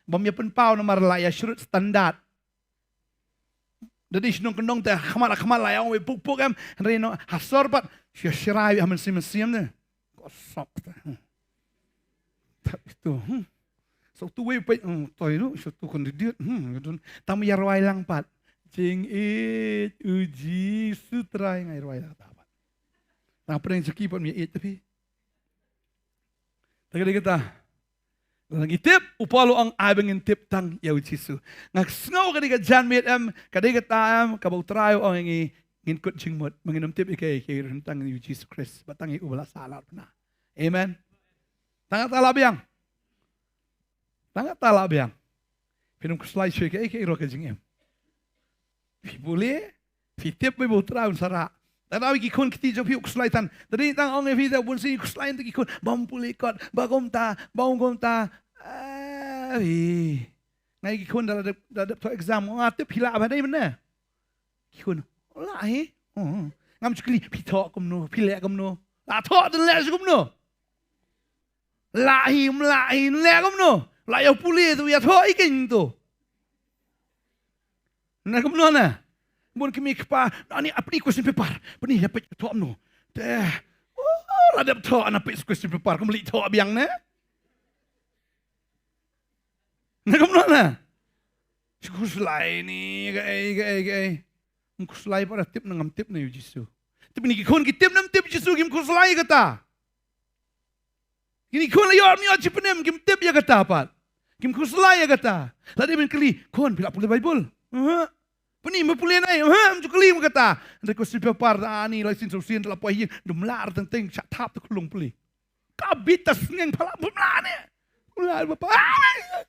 Bym ïa pynpaw namar la ïa shrut standard. Da dei shnong kyndong te ha khmat ha khmat la ïa ong wei puk puk em. Hynrei nong ha sor pat shu ïa shrai ha mynsiem mynsiem te. Ko sok te. Hmm. Te itu. Hmm. Sok tu wei peit, hmm, toi tu, sok tu candidate. Hmm, gitu. Tam ïa rwai lang pat. Jingïeit u Jisu Trai nga ïa rwai lang ta pat. Tang pdeng jaki pat ym ïa ïeit te phi. Te ka dei kata. Lada ngi tip, u Paul u ong ai ba ngin tip tang ïa u Jisu. Nga sngew ka dei ka janmiet em, ka dei kata em, kaba u Trai u ong ïa ngi, ngin kut jingmut, ba ngin ym tip ïa kiei kiei ruh tang ïa u Jisu Khrist, bad tang ïa u ba la sahlad pynah. Amen. Tang kata la biang. Tang kata la biang. Phin ym khuslai shuh ïa kiei kiei ruh ka jingim. Phi pule, phi tip ba u Trai un sa rah. Lada ki khun kti jong phi u khuslai than. Te dei tang ong ïa phi te bun sien khuslai te ki khun. Bym pule kot, ba kumta, bym kumta. Ah, phi. Nga ïa ki khun da la dep, da la dep thoh exam. Nga tip phi lah ba dei mynne. Ki khun. Lah hi. Hmm. Ngam ju kylli, phi thoh kumno, phi leh kumno. Lah thoh te leh shu kumno. Lah hi, ym lah hi, leh kumno? Lah ïa pule tu, ïa thoh ïa kein tu. Na kumno na? Bun kmie kpa, na ni apni question paper, apni ïa peit thoh kumno. Te, oh, la dep thoh na peit question paper, kum leh thoh biang na. Na kumno na? Shu khuslai ni, kaei, kaei, kaei. Ym khuslai pat da tip ne ngam tip na ïa u Jisu. Tip ni ki khun ki tip ne ym tip Jisu kim khuslai kata. Kine ki khun la ïoh, ym ïoh jingpynim, kim tip ïa kata pat. Kim khuslai ïa kata. La dei ban kylli, khun, phi la pule Baibl? Aha. Pyni, me pule nai? Aha, ym ju kylli me kata. Hynrei question paper, da ani, la sien sien, la poi ïing, dum lar teng teng, sha thap te khulung pule. Ka bit ta sngeng phala, bum la ne. Bum la, bum la.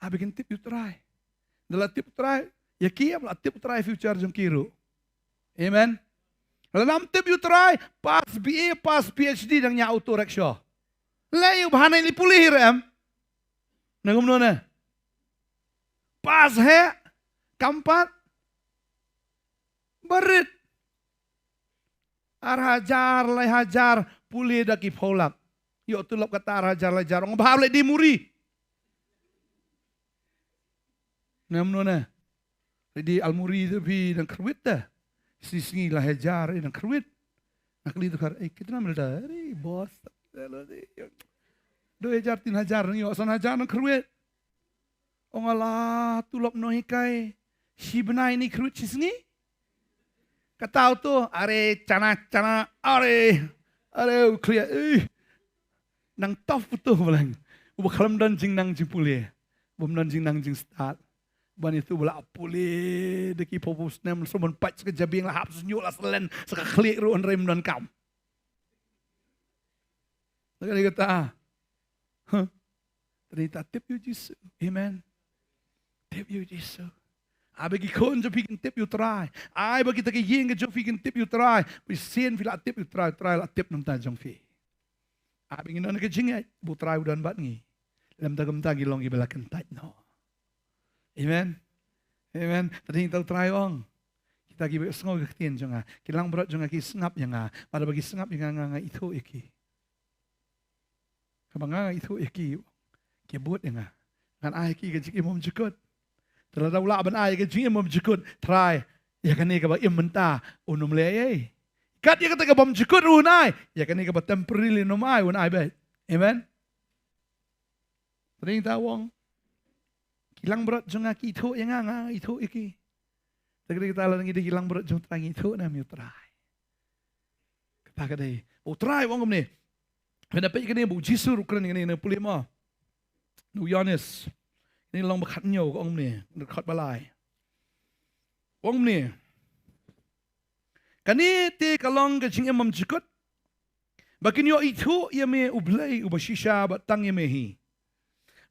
Ah, ba kin tip ïa u Trai. Da la tip u Trai, ïa ki ïa la tip u Trai future jong ki ruh. Amen. Lada ym tip ïa u Trai, pass B A, pass P H D dang ñiah auto rickshaw. Lei u bha nai li pule hi re em. Na kumno ne? Pass heh, kam pat. Barit. Ar hajar, lai hajar, pule da ki phew lak. Ïoh tulop kata ar hajar, lai hajar. Ong bha leh dei muri. Ngam no na. Leh dei almuri tu phi dang kyrwit da. Sngi sngi lai hajar, eh, dang kyrwit. Nga kylli tu khar, eh, kitna milda? Arey, boss. Do hajar, tin hajar, ngi ïoh san hajar dang kyrwit. Ong ala, tulop nonghikai. Shi bnai ni kyrwit shi sngi. Kata u tu, are chana chana, are, are u khlieh, eh. Nang tough u tu, balang. Uba khlem don jingnang jingpule. Bym don jingnang jingstad. Ban itu ba la pule, da ki phew phew snem, shu ban pait sa ka jabieng la hap, shu ñiuh la slen, sa ka khlieh ruh hynrei ym don kam. Lada kata, huh? Tadi ta tip ïa u Jisu. Amen. Tip ïa u Jisu. Ai ba ki khun jong phi kin tip ïa u Trai. Ai ba kita ki ïing ki jong phi kin tip ïa u Trai. Ba shisien phi la tip ïa u Trai, u Trai la tip na bynta jong phi. Ai ba ngin don ka jingngeit ba u Trai u don bad ngi. Lymda kumta ngi long kiba la kyntait noh. Amen. Amen. Tadi ta u Trai ong. Kita kiba sngew ïa ka ktien jong nga, ki langbrot jong nga ki sngap ïa nga. Bad haba ki sngap ïa nga, nga, nga ithuh ïa ki. Haba nga, nga ithuh ïa ki, ki bud ïa nga. Ngan ai ïa ki ka jingim bymjukut. Te lada u lah ban ai ïa ka jingim bymjukut, Trai, ïa kane kaba im mynta un ym leh ei ei. Kat ïa kata ka bymjukut ruh un ai ïa kane kaba temporarily un ym ai, un ai beit. Amen. Te dei ta u ong, ki langbrot jong nga ki ithuh ïa nga, nga ithuh ïa ki. Te ka dei kata, lada ngi dei ki langbrot jong u Trai, ngi ithuh ne em ïa u Trai? Kata ka dei. U Trai u ong kumne. Phin da peit kane ba u Jisu ruh u kren kane, ne pule mo, na u Ïoannis. Kane lynnong ba khathynñiew, ka ong kumne, dkhot ba lai. U ong kumne. Kane te ka long ka jingim bymjukut, ba kin ïoh ithuh ïa me U Blei uba shisha bad tang ïa me hi,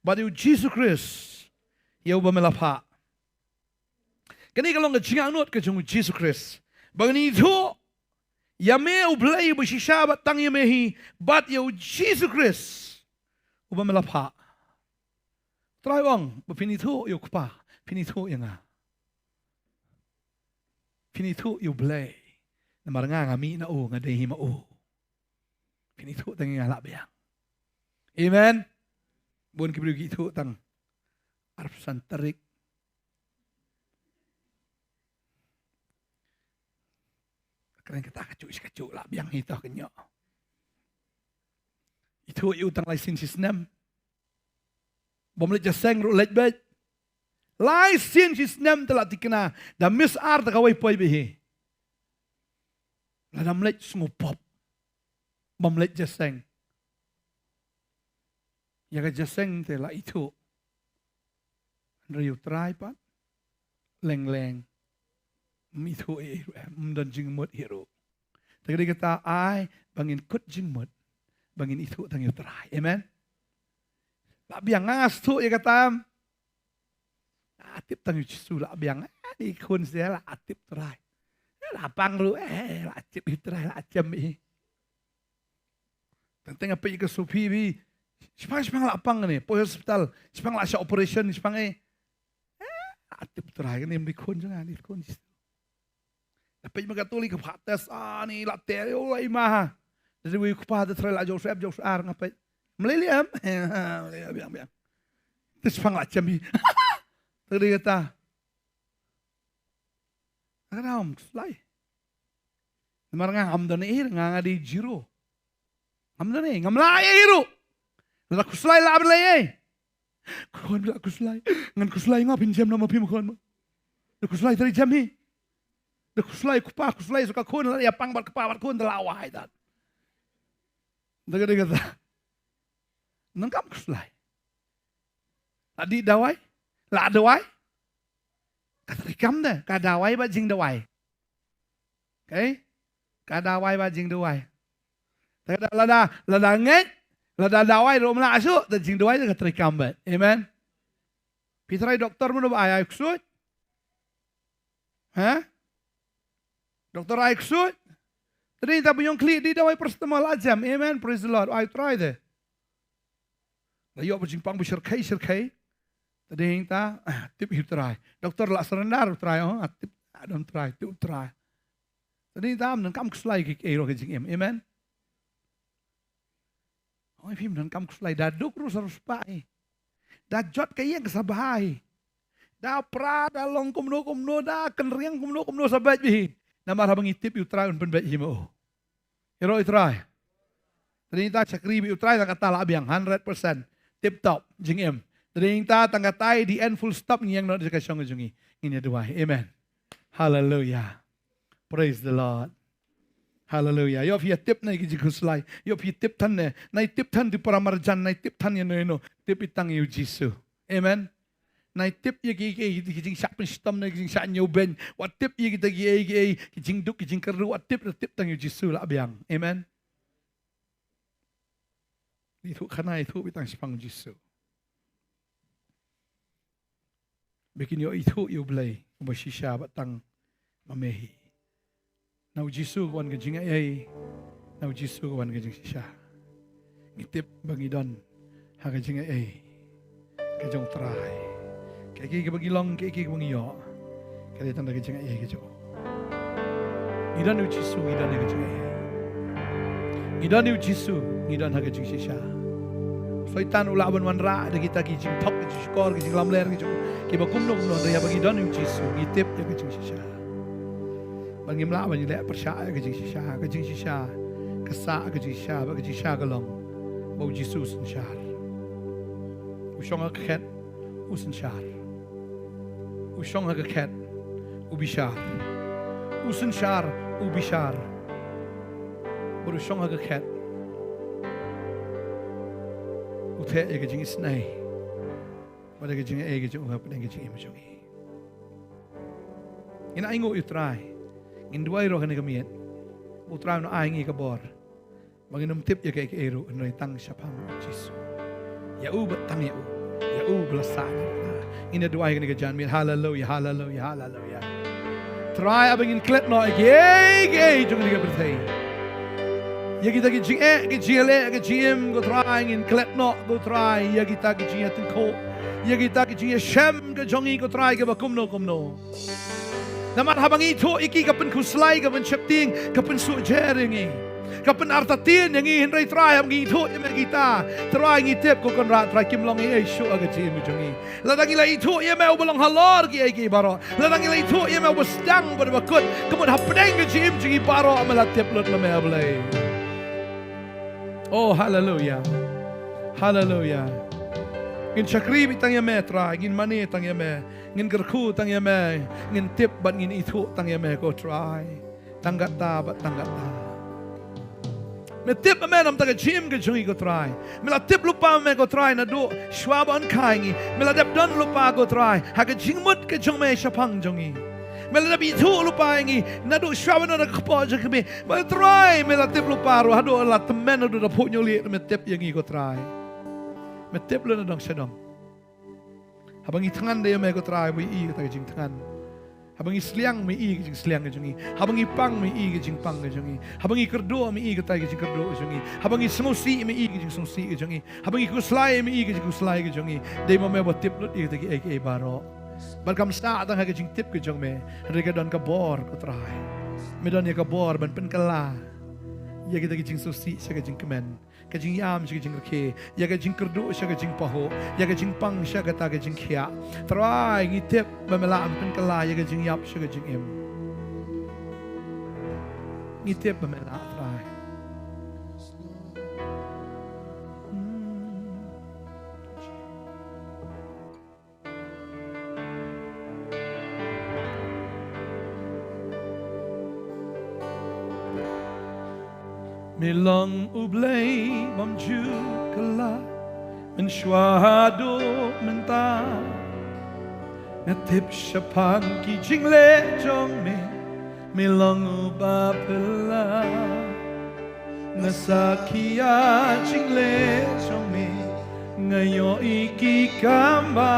bad ïa u Jisu Khrist, ïa uba me la phah. Kane ka long ka jingangnud ka jong u Jisu Khrist, ba kin ithuh ïa me U Blei uba shisha bad tang ïa me hi, bad ïa u Jisu Khrist uba me la phah. Trai u ong ba phin ithuh ïa u Kpa, phin ithuh ïa nga. Phin ithuh ïa U Blei. Namar nga, nga mih na u, nga dei hi ma u. Phin ithuh tang ïa nga, lah biang. Amen. Bun ki briew ki ithuh tang arphew san tarik. Kren kata ka juh shi ka juh, lah biang hi to ka ñiuh. Ithuh ïa u tang lai sien shi snem. Bym leit jingïaseng ruh leit beit. Lai sien shi snem te la thikna, da miss hour te kawei poi beit hi. Lada ym leit sngewpop. Bym leit jingïaseng. Ïa ka jingïaseng te la ithuh. Hynrei ïa u Trai pat, leng leng, ym ithuh ei ei ruh, ym don jingmut hi ruh. Te ka dei kata, ai ba ngin kut jingmut, ba ngin ithuh tang ïa u Trai. Amen. Lah biang, nga nga sngewthuh ïa kata. Lah tip tang ïa u Jisu, lah biang. Eh, dei khun shisha lah tip Trai. Eh, lah pang ruh, eh, lah tip ïa u Trai, lah jem ïa. Teng teng nga peit ïa ka Sophie beit. Shiphang, shiphang lah pang ne, poi hospital. Shiphang lah shah operation, shiphang eh. Eh, lah tip Trai, kane ym dei khun jong nga, dei khun Jisu. Nga peit ma ka Tuli ka phah test, ah, ni lah te, oh, i ma ha. Dei wei u kpa, te Trai lah Joseph, Joseph ar, nga peit. Mlei liam, mlei liam, biang, biang. Te shiphang lah jem hi. Te dei kata. Nga dang khuslai. Namar nga ngam don ei ei, nga nga dei zero. Ngam don ei, ngam lah ei ei ruh. Lada khuslai lah ban leh ei. Khun lah khuslai. Ngan khuslai nga phin jem na ma phi ma khun ma. Da khuslai te jem hi. Da khuslai kpa, khuslai sa ka khun, la ïa pang bad kpa bad khun te la wai tat. Da ka dei kata. Nang kam khuslai. La dih dawai. La dawai. Ka treikam de, ka dawai bad jingdawai. Okay? Ka dawai bad jingdawai. Te lada, lada, lada ngeit, lada dawai ruh ym lah shuh, te jingdawai te ka treikam bad. Amen. Phi tharai doktor mano ba ai, ai ksuid? Ha? Doktor ai ksuid? Te dei ta ba ïong khlieh, dih dawai paracetamol, la jem. Amen. Praise the Lord. Ai u Trai te. La ïoh ba jingpang ba shyrkhei shyrkhei. Te dei ta, ah, tip hi u Trai. Doktor la surrender u Trai, oh, ah, tip, ah, don Trai, tip u Trai. Te dei ta, ym donkam khuslai kiei kiei ruh ha ka jingim. Amen. Oi, phim donkam khuslai, da duk ruh sa ruh spah hi. Da jot ka ïing ka sa bha hi. Da pra, da long kumno kumno, da kynriang kumno kumno sa beit beit hi. Namar haba ngi tip ïa u Trai un pynbeit hi ma u. Ïaroh ïa u Trai. Te dei ta shakri beit ïa u Trai, tang kata lah biang, hundred percent. Tip top jingim. Te dei ta, tang kata, the end, full stop, ngi ïeng noh sha ka shong jong ngi. Ngin ïa duwai. Amen. Hallelujah. Praise the Lord. Hallelujah. Ïoh phi ïa tip na ki jingkhuslai. Ïoh phi ïa tip than ne. Nai tip than ki para marjan, nai tip than ïa no ïa no. Tip ïa tang ïa u Jisu. Amen. Nai tip ïa ki, ki, ki, ki jingshah pynshitom ne, ki jingshah ñiewbeiñ. Wat tip ïa kita kiei kiei, ki jingduk, ki jingkyrduh, wat tip, tip tang ïa u Jisu lah biang. Amen. Ithuh khana, ithuh beit tang shaphang u Jisu. Ba kin ïoh ithuh ïa u Blei uba shisha bad tang ma me hi. Na u Jisu ka wan ka jingaiei, na u Jisu ka wan ka jingshisha. Ngi tip ba ngi don ha ka jingaiei ka jong u Trai. Kaei kaei kaba ngi long, kaei kaei kaba ngi ïoh, ka dei tang da ka jingaiei ka jong u. Ngi don ïa u Jisu, ngi don ha ka jingaiei. Ngi don ïa u Jisu, ngi don ha ka jingshisha. Soitan u lah ban wanrah da kita ki jingthok, ki jingshukor, ki jinglamler, ki jong, kiba kumno kumno, hynrei haba ngi don ïa u Jisu, ngi tip ïa ka jingshisha. Ba ngim lah ban leh pyrshah ïa ka jingshisha, ka jingshisha ka sah, ka jingshisha, ba ka jingshisha ka long ba u Jisu u synshar. U shong ha ka khet, u synshar. U shong ha ka khet, u bishar. U synshar, u bishar. Bad u shong ha ka khet, u theh ïa ka jingisynei bad ïa ka jingaiei ka jong u hapdeng ka jingim jong ngi. Ngin ainguh ïa u Trai. Ngin duwai ruh ha kane ka miet, u Trai un ai ngi ka bor ba ngin ym tip ïa kaei kaei ruh, hynrei tang shaphang u Jisu. Ïa u bad tang ïa u. Ïa u ba la sah na ka bynta. Ngin ïa duwai ha kane ka janmiet. Haleluia, haleluia, haleluia. Trai, haba ngin klet noh ïa kiei kiei jong kane ka pyrthei, ïa kita ki jingeh, ki jingïaleh, ki jingim, ko Trai, ngin klet noh, ko Trai, ïa kita ki jingïatyngkhuh, ïa kita ki jingïashem ka jong ngi, ko Trai, kaba kumno kumno. Namar haba ngi ithuh ïa ki, ka pynkhuslai, ka pynsheptieng, ka pynsuhjer ïa ngi, ka pynartatien ïa ngi, hynrei Trai, haba ngi ithuh ïa me kita, Trai, ngi tip, ko Kynrad, Trai, kim long ei ei shuh ha ka jingim ka jong ngi. Lada ngi la ithuh ïa me uba long halor kiei kiei baroh, lada ngi la ithuh ïa me uba sdang bad uba kut, ka mut hapdeng ka jingim jong ngi baroh me la tip lut ma me, A Blei. Oh, haleluia. Haleluia. Ngin shakri beit tang ïa me, Trai, ngin mane tang ïa me, ngin kyrkhu tang ïa me, ngin tip bad ngin ithuh tang ïa me, ko Trai. Tang katta bad tang katta. Me tip ma me na ka bynta ka jingim ka jong ngi, ko Trai. Me la tip lypa ma me, ko Trai, naduh shuwa ba yn kha ïa ngi. Me la dep don lypa, ko Trai, ha ka jingmut ka jong me shaphang jong ngi. Me la dep ithuh lypa ïa ngi naduh shuwa ban don ha ka kpoh jong ka kmie. Bad Trai, me la tip lypa ruh haduh la tymmen, haduh da phuh hynñiew lieh, me tip ïa ngi, ko Trai. Me tip lut nadong shadong. Haba ngi thngan da ïa me, ko Trai, me ïohi kata ka jingthngan. Haba ngi sliang, me ïohi ka jingsliang ka jong ngi. Haba ngi pang, me ïohi ka jingpang ka jong ngi. Haba ngi kyrduh, me ïohi kata ka jingkyrduh ka jong ngi. Haba ngi sngewsih, me ïohi ka jingsngewsih ka jong ngi. Haba ngi khuslai, me ïohi ka jingkhuslai ka jong ngi. Dei ma me ba tip lut ïa kita kiei kiei baroh. Bad kam sah tang ha ka jingtip ka jong me, hynrei ka don ka bor, ko Trai. Me don ïa ka bor ban pynkylla ïa kita ki jingsngewsih sha ka jingkmen, ka jingïam sha ka jingrkhie, ïa ka jingkyrduh sha ka jingpahuh, ïa ka jingpang sha kata ka jingkhiah. Trai, ngi tip ba me lah ban pynkylla ïa ka jingïap sha ka jingim. Ngi tip ba me lah, Trai. Me long U Blei bym ju kylla, mynshuwa haduh mynta. Nga tip shaphang ki jingleh jong me, me long uba phylla. Nga sakhi ïa jingleh jong me, nga ïohi ki kam bha.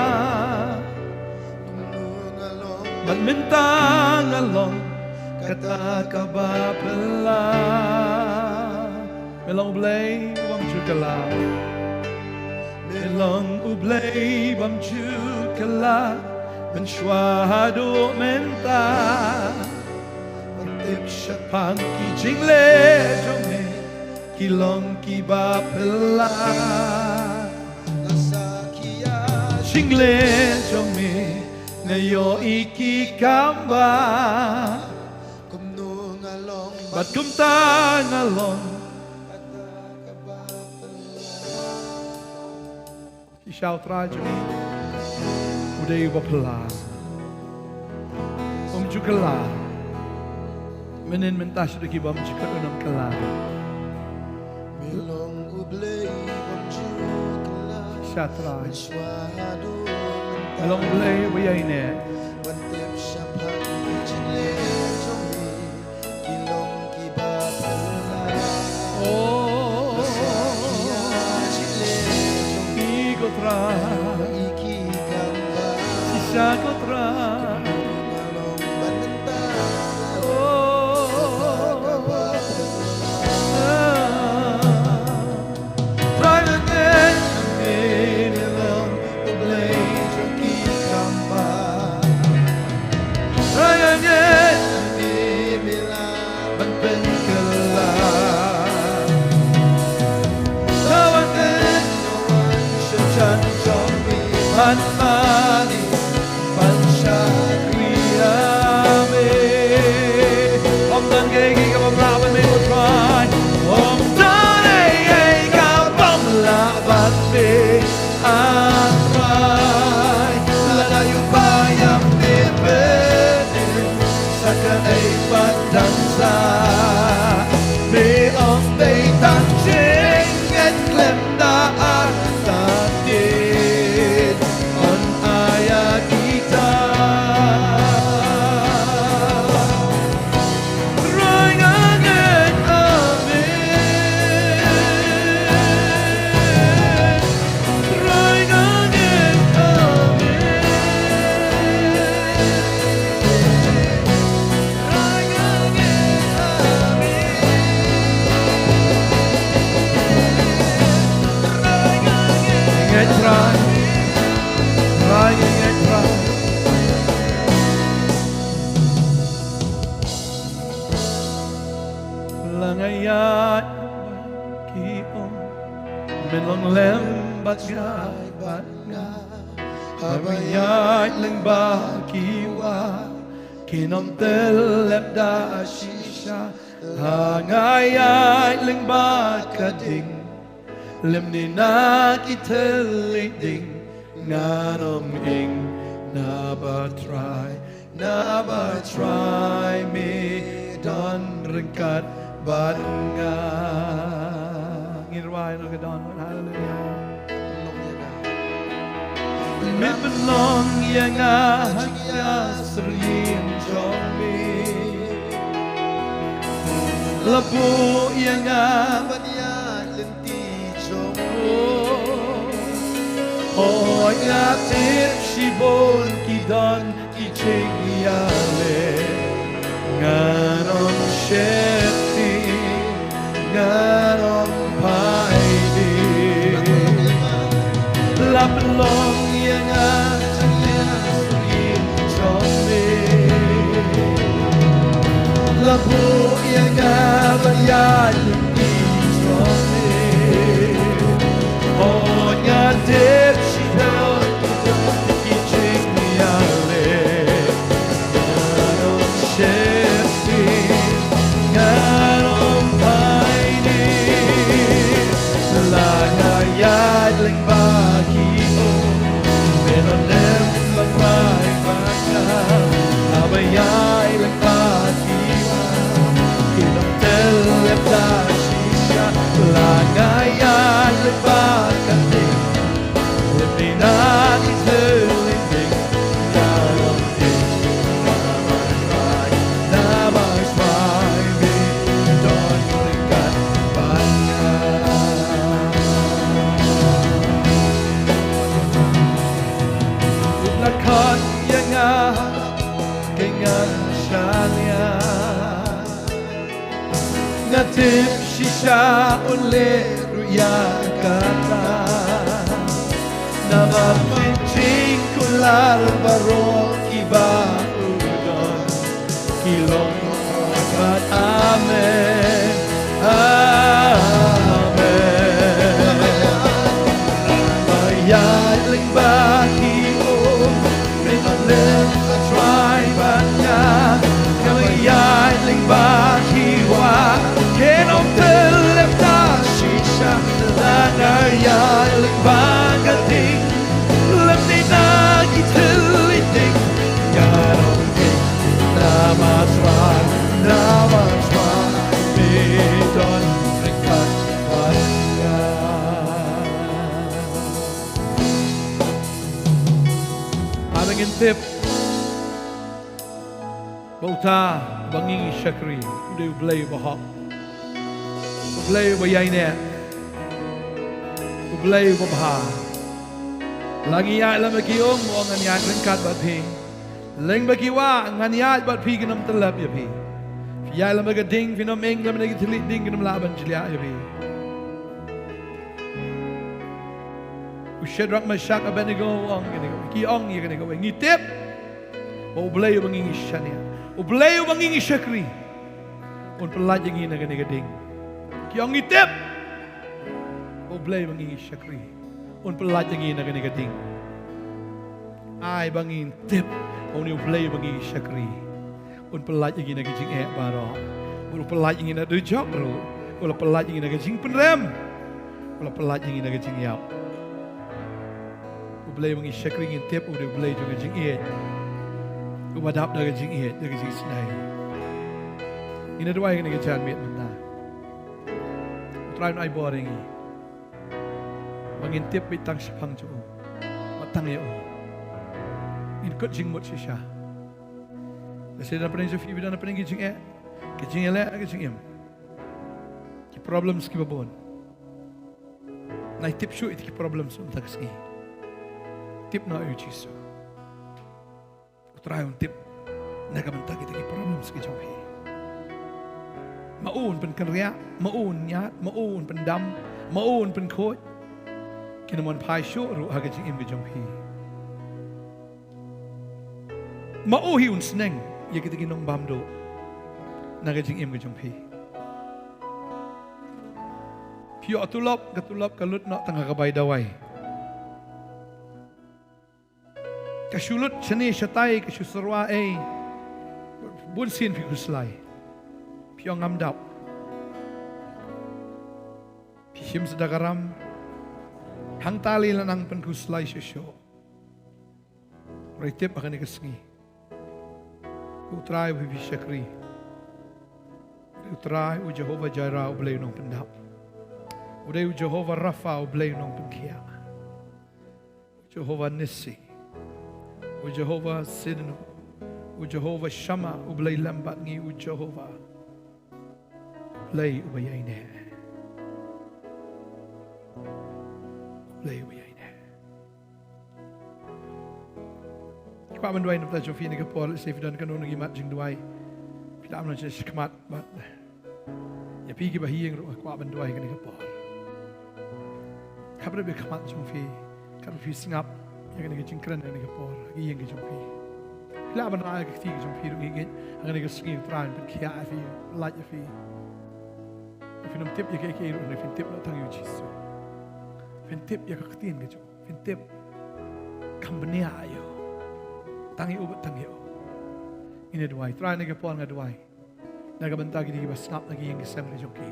Bad mynta nga long kata kaba phylla. Me long U Blei bym ju kylla. Me long U Blei bym ju kylla, mynshuwa haduh mynta. Nga tip shaphang ki jingleh jong me, ki long kiba phylla. Nga sakhi ïa jingleh jong me, nga ïohi ki kam bha. Kumno nga long, bad kumta nga long. Shisha U Trai jong ngi u dei uba phylla. Um ju kylla. Mynnin mynta shaduh kiba ym ju kut un ym kylla. Me long U Blei bym ju kylla. Shisha Trai. Me long U Blei uba ïaineh. Ban tip shaphang ki jingleh jong me, ki long kiba phylla. Oh, ki ko Trai. Shisha ko Trai. Oh, Trai, nga ngeit me long U Blei jong ki kam bha. Ban mane ban shakri ïa me. Ym don kaei kaei kaba ym lah ban mih, ko Trai. Ym don ei ei kaba ym lah ban mih, a Trai. Lada ïohi ïa me, peit sa kaei ba dang sah. Me ong dei tang jingngeit khlem da ar da tied. Yn ai ïa kita. Trai nga ngeit ïa me. Trai nga ngeit ïa me. Trai nga ngeit ïa me. Trai nga ngeit ïa me. Ngeit Trai. Trai nga ngeit Trai. La nga ïaid bad ki um, men long lem bad nga, bad nga. Haba ïaid lyngba ki wah, kin ym tyllep da shisha. La nga ïaid lyngba ka ding, lymne na ki thylliej ding, ngan ym ing, naba Trai, naba Trai me don ryngkat bad nga. Ngin rwai noh ka dang, haleluya. Me pynlong ïa nga ha ka ïasyriem jong me. La buh ïa nga ban ïaid lynti jong me. Hooid nga tip shibun ki don ki jingïaleh. Ngan ym sheptieng, ngan ym pait dien. La pynlong ïa nga ha ka ïasyriem jong me. La buh ïa nga ban ïaid lynti jong me. Hooid nga tip shibun ki jingïaleh. Ngan ym sheptieng, ngan ym pait dien. La nga ïaid lyngba ki um, men ym lem bad Trai bad nga. Haba ïaid lyngba ki wah, kin ym tyllep da shisha. La nga ïaid lyngba ka ding, lymne na ki thylliej ding, ngan ym ing, naba Trai, naba Trai me don ryngkat bad nga. La khot ïa nga, te ngan shaniah. Nga tip shisha un leh ruh ïa kata. Namar ki jingkular baroh kiba u don, ki long hooid bad amen. Amen. Haba ïaid lyngba ki um, men ym lem bad Trai bad nga. Haba ïaid lyngba ki wah, kin ym tyllep da shisha. La nga ïaid lyngba ka ding, lymne na ki thylliej ding, ngan ym ing, naba Trai, naba Trai me don ryngkat bad nga. Haba ngin tip ba uta uba ngi ngi shakri u dei U Blei uba hok, U Blei uba ïaineh, U Blei uba bha. La ngi ïaid lem bad ki um, u ong ngan ïaid ryngkat bad phi. Lem bad ki wah ngan ïaid bad phi, kin ym tyllep ïa phi. Phi ïaid lem bad ka ding, phin ym ing, lem bad ki thylliej ding kin ym lah ban jliah ïa phi. U Shadrak, Meshak, Abednego u ong kane kawei, ki ong ïa kane kawei, ngi tip ba U Blei uba ngi ngi shaniah, U Blei uba ngi ngi shakri, un pyllait ïa ngi na kane ka ding. Ki ong ngi tip ba U Blei uba ngi ngi shakri un pyllait ïa ngi na kane ka ding. Ai ba ngin tip, ba une u Blei ba ngi shakri un pyllait ïa ngi na ki jingeh baroh. Un pyllait ïa ngi na dujok ruh. Un pyllait ïa ngi na ki jingpynrem. Un pyllait ïa ngi na ki jingïap. U Blei ba ngi shakri ngin tip, u dei u Blei jong ka jingïeit. Uba dap da ka jingïeit, da ka jingisynei. Ngin ïa duwai ha kane ka janmiet mynta. U Trai un ai bor ïa ngi. Ba ngin tip beit tang shaphang jong u. Bad tang ïa u. Ngin kut jingmut shisha. Lehse don hapdeng jong phi don hapdeng ki jingeh, ki jingïaleh, ki jingim. Ki problems kiba bun. Nai tip shuh ïa ki problems mynta ka sngi. Tip noh ïa u Jisu. U Trai un tip na ka bynta kita ki problems ki jong phi. Ma u un pynkynriah, ma u un ñiad, ma u un pyndam, ma u un pynkhuid. Kin ym wan phai shuh ruh ha ka jingim ka jong phi. Ma u hi un sneng ïa kita ki nongbam duh na ka jingim ka jong phi. Phi ïoh tulop, ka tulop ka lut noh tang ha ka bai dawai. Ka shu lut shane shatai, ka shu syrwa ei. Bun sien phi khuslai. Phi ong ngam dap. Phi shim sdang ka ram. Hangta lei la nang pynkhuslai shuh shuh. Hynrei tip ha kane ka sngi, u Trai uba phi shakri, u Trai u Jehovah Jireh, u Blei u nongpyndap. U dei u Jehovah Rapha, u Blei u nongpynkhiah. U Jehovah Nissi, u Jehovah Tsidkenu, u Jehovah Shammah, u Blei lem bad ngi, u Jehovah, Blei uba ïaineh. Blei uba ïaineh. Kwah ban duwai na ka bynta jong phi ha kane ka por, lehse phi don kano kano ki mat jingduwai. Phi lah ban wan sha khmat bad ïa phi kiba ha ïing ruh kwah ban duwai ha kane ka por. Khapdep ïa ka khmat jong phi, khapdep phi sngap ïa kane ka jingkren ha kane ka por ha ka ïing ka jong phi. Phi lah ban rah ïa ka kti ka jong phi ruh, ngeit ha kane ka sngi u Trai un pynkhiah ïa phi, pyllait ïa phi. Phin ym tip ïa kiei kiei ruh, phin tip noh tang ïa u Jisu. Phin tip ïa ka ktien ka jong u, phin tip. Kham bniah ïa u. Tang ïa u bad tang ïa u. Ngin ïa duwai. Trai, ha kane ka por nga duwai na ka bynta kito kiba sngap na ki ïing ki sem ki jong ki.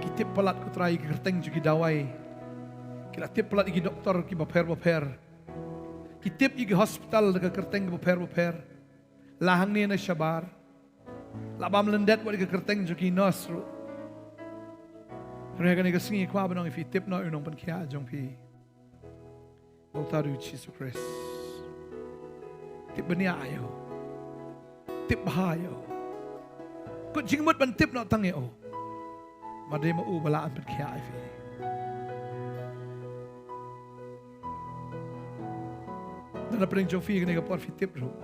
Ki tip palat, ko Trai, ïa ki kyrteng jong ki dawai. Ki la tip palat ïa ki doktor kiba pher bapher. Ki tip ïa ki hospital da ki kyrteng kiba pher bapher. La hangne na shabar. La bam lyndet bad ïa ki kyrteng jong ki nurse ruh. Hynrei ha kane ka sngi kwah ban ong ïa phi, tip noh ïa u nongpynkhiah jong phi. Uta u dei u Jisu Khrist. Tip bniah ïa u. Tip bha ïa u. Kut jingmut ban tip noh tang ïa u. Mar dei ma u ba lah ban pynkhiah ïa phi. Don hapdeng jong phi ha kane ka por phi tip ruh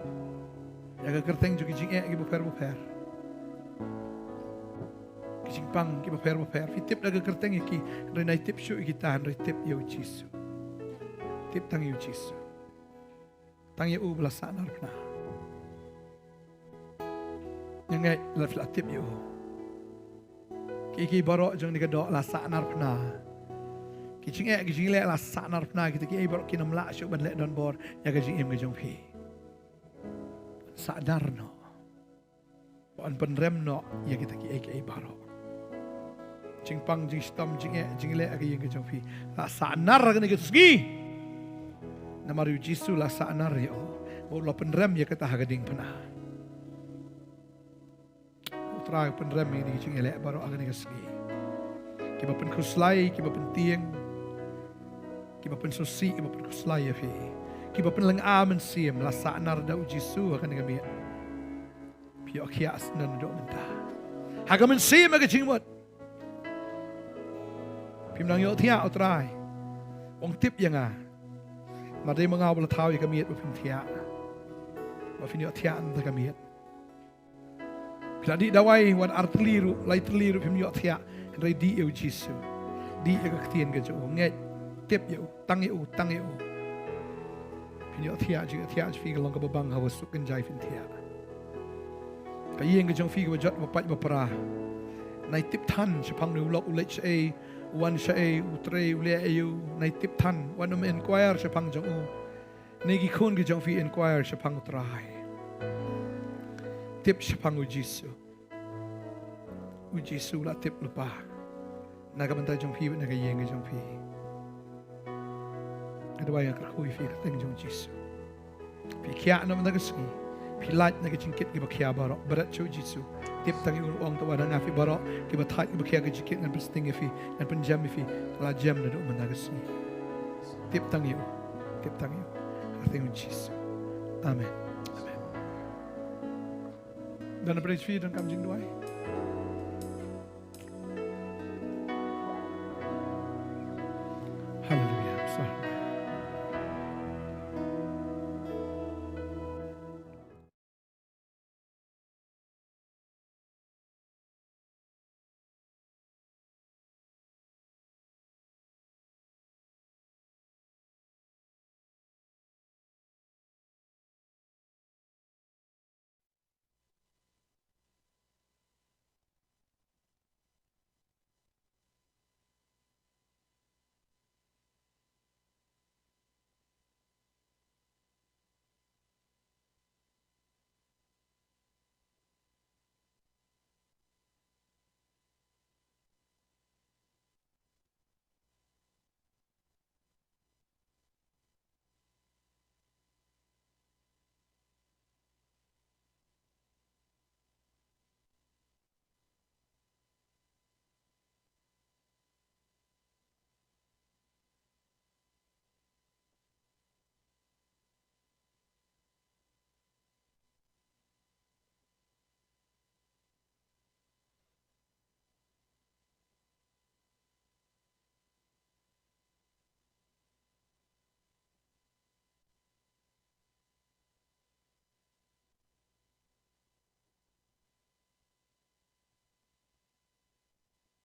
ïa ka kyrteng jong ki jingeh kiba pher bapher. Ki jingpang kiba pher bapher. Phi tip da ka kyrteng ïa ki, hynrei nai tip shuh ïa kita, hynrei tip ïa u Jisu. Tip tang ïa u Jisu. Tang ïa u ba la sahnarphna. Nga ngeit la phi la tip ïa u. Kiei kiei baroh jong kane ka doh la sahnarphna. Ki jingeh ki jingleh la sahnarphna, kita kiei baroh kin ym lah shuh ban leh donbor ïa ka jingim ka jong phi. Sahnar noh. Ba un pynrem noh ïa kita kiei kiei baroh. Jingpang, jingshitom, jingeh, jingleh ha ka ïing ka jong phi la sahnar ha kane ka sngi. Namar u Jisu la sahnar ïa u ba u la pynrem ïa kata ha ka diengphna. U Trai pynrem ïa kine ki jingïaleh baroh ha kane ka sngi. Kiba pynkhuslai, kiba pyntieng, kiba pynsngewsih, kiba pynkhuslai ïa phi, kiba pynlynga mynsiem, la sahnar da u Jisu ha kane ka miet. Phi ïoh khiah sngewthuh mynta ha ka mynsiem, ha ka jingmut. Phim nang ïohthiah, u Trai, ong tip ïa nga. Mar dei ma nga uba la thaw ïa ka miet ba phin thiah, ba phin ïohthiah na ka miet. Phi la dih dawai wan ar tylli ruh, lai tylli ruh phim ïohthiah. Hynrei dih ïa u Jisu. Dih ïa ka ktien ka jong u. Ngeit, tip ïa u, tang ïa u, tang ïa u. Phin ïohthiah, jingïohthiah jong phi ka long kaba bang ha u suk kynjai phin thiah. Ka ïing ka jong phi kaba jot ba pait ba pra. Nai tip than shaphang une u lok u leit shaei, Wan shaei, u trei, u leh aïu, nai tip than, wat nym inquire shaphang jong u. Nai ki khun ki jong phi inquire shaphang u Trai. Tip shaphang u Jisu. U Jisu u la tip lypa na ka bynta jong phi, na ka ïing ka jong phi. Nga duwai, nga kyrkhu ïa phi ha ka kyrteng jong u Jisu. Phi khiah na ka bynta ka sngi. Phi lait na ki jingkit kiba khia baroh. Bret sha u Jisu. Tip tang ïa u, ong, to ba na nga phi baroh kiba thait kiba khia ki jingkit, ngan pynsting ïa phi, ngan pynjem ïa phi. La jem naduh mynta ka sngi. Tip tang ïa u. Tip tang ïa u. Ha ka kyrteng u Jisu. Amen. Amen. Don na pyrshah phi, don kam jingduwai.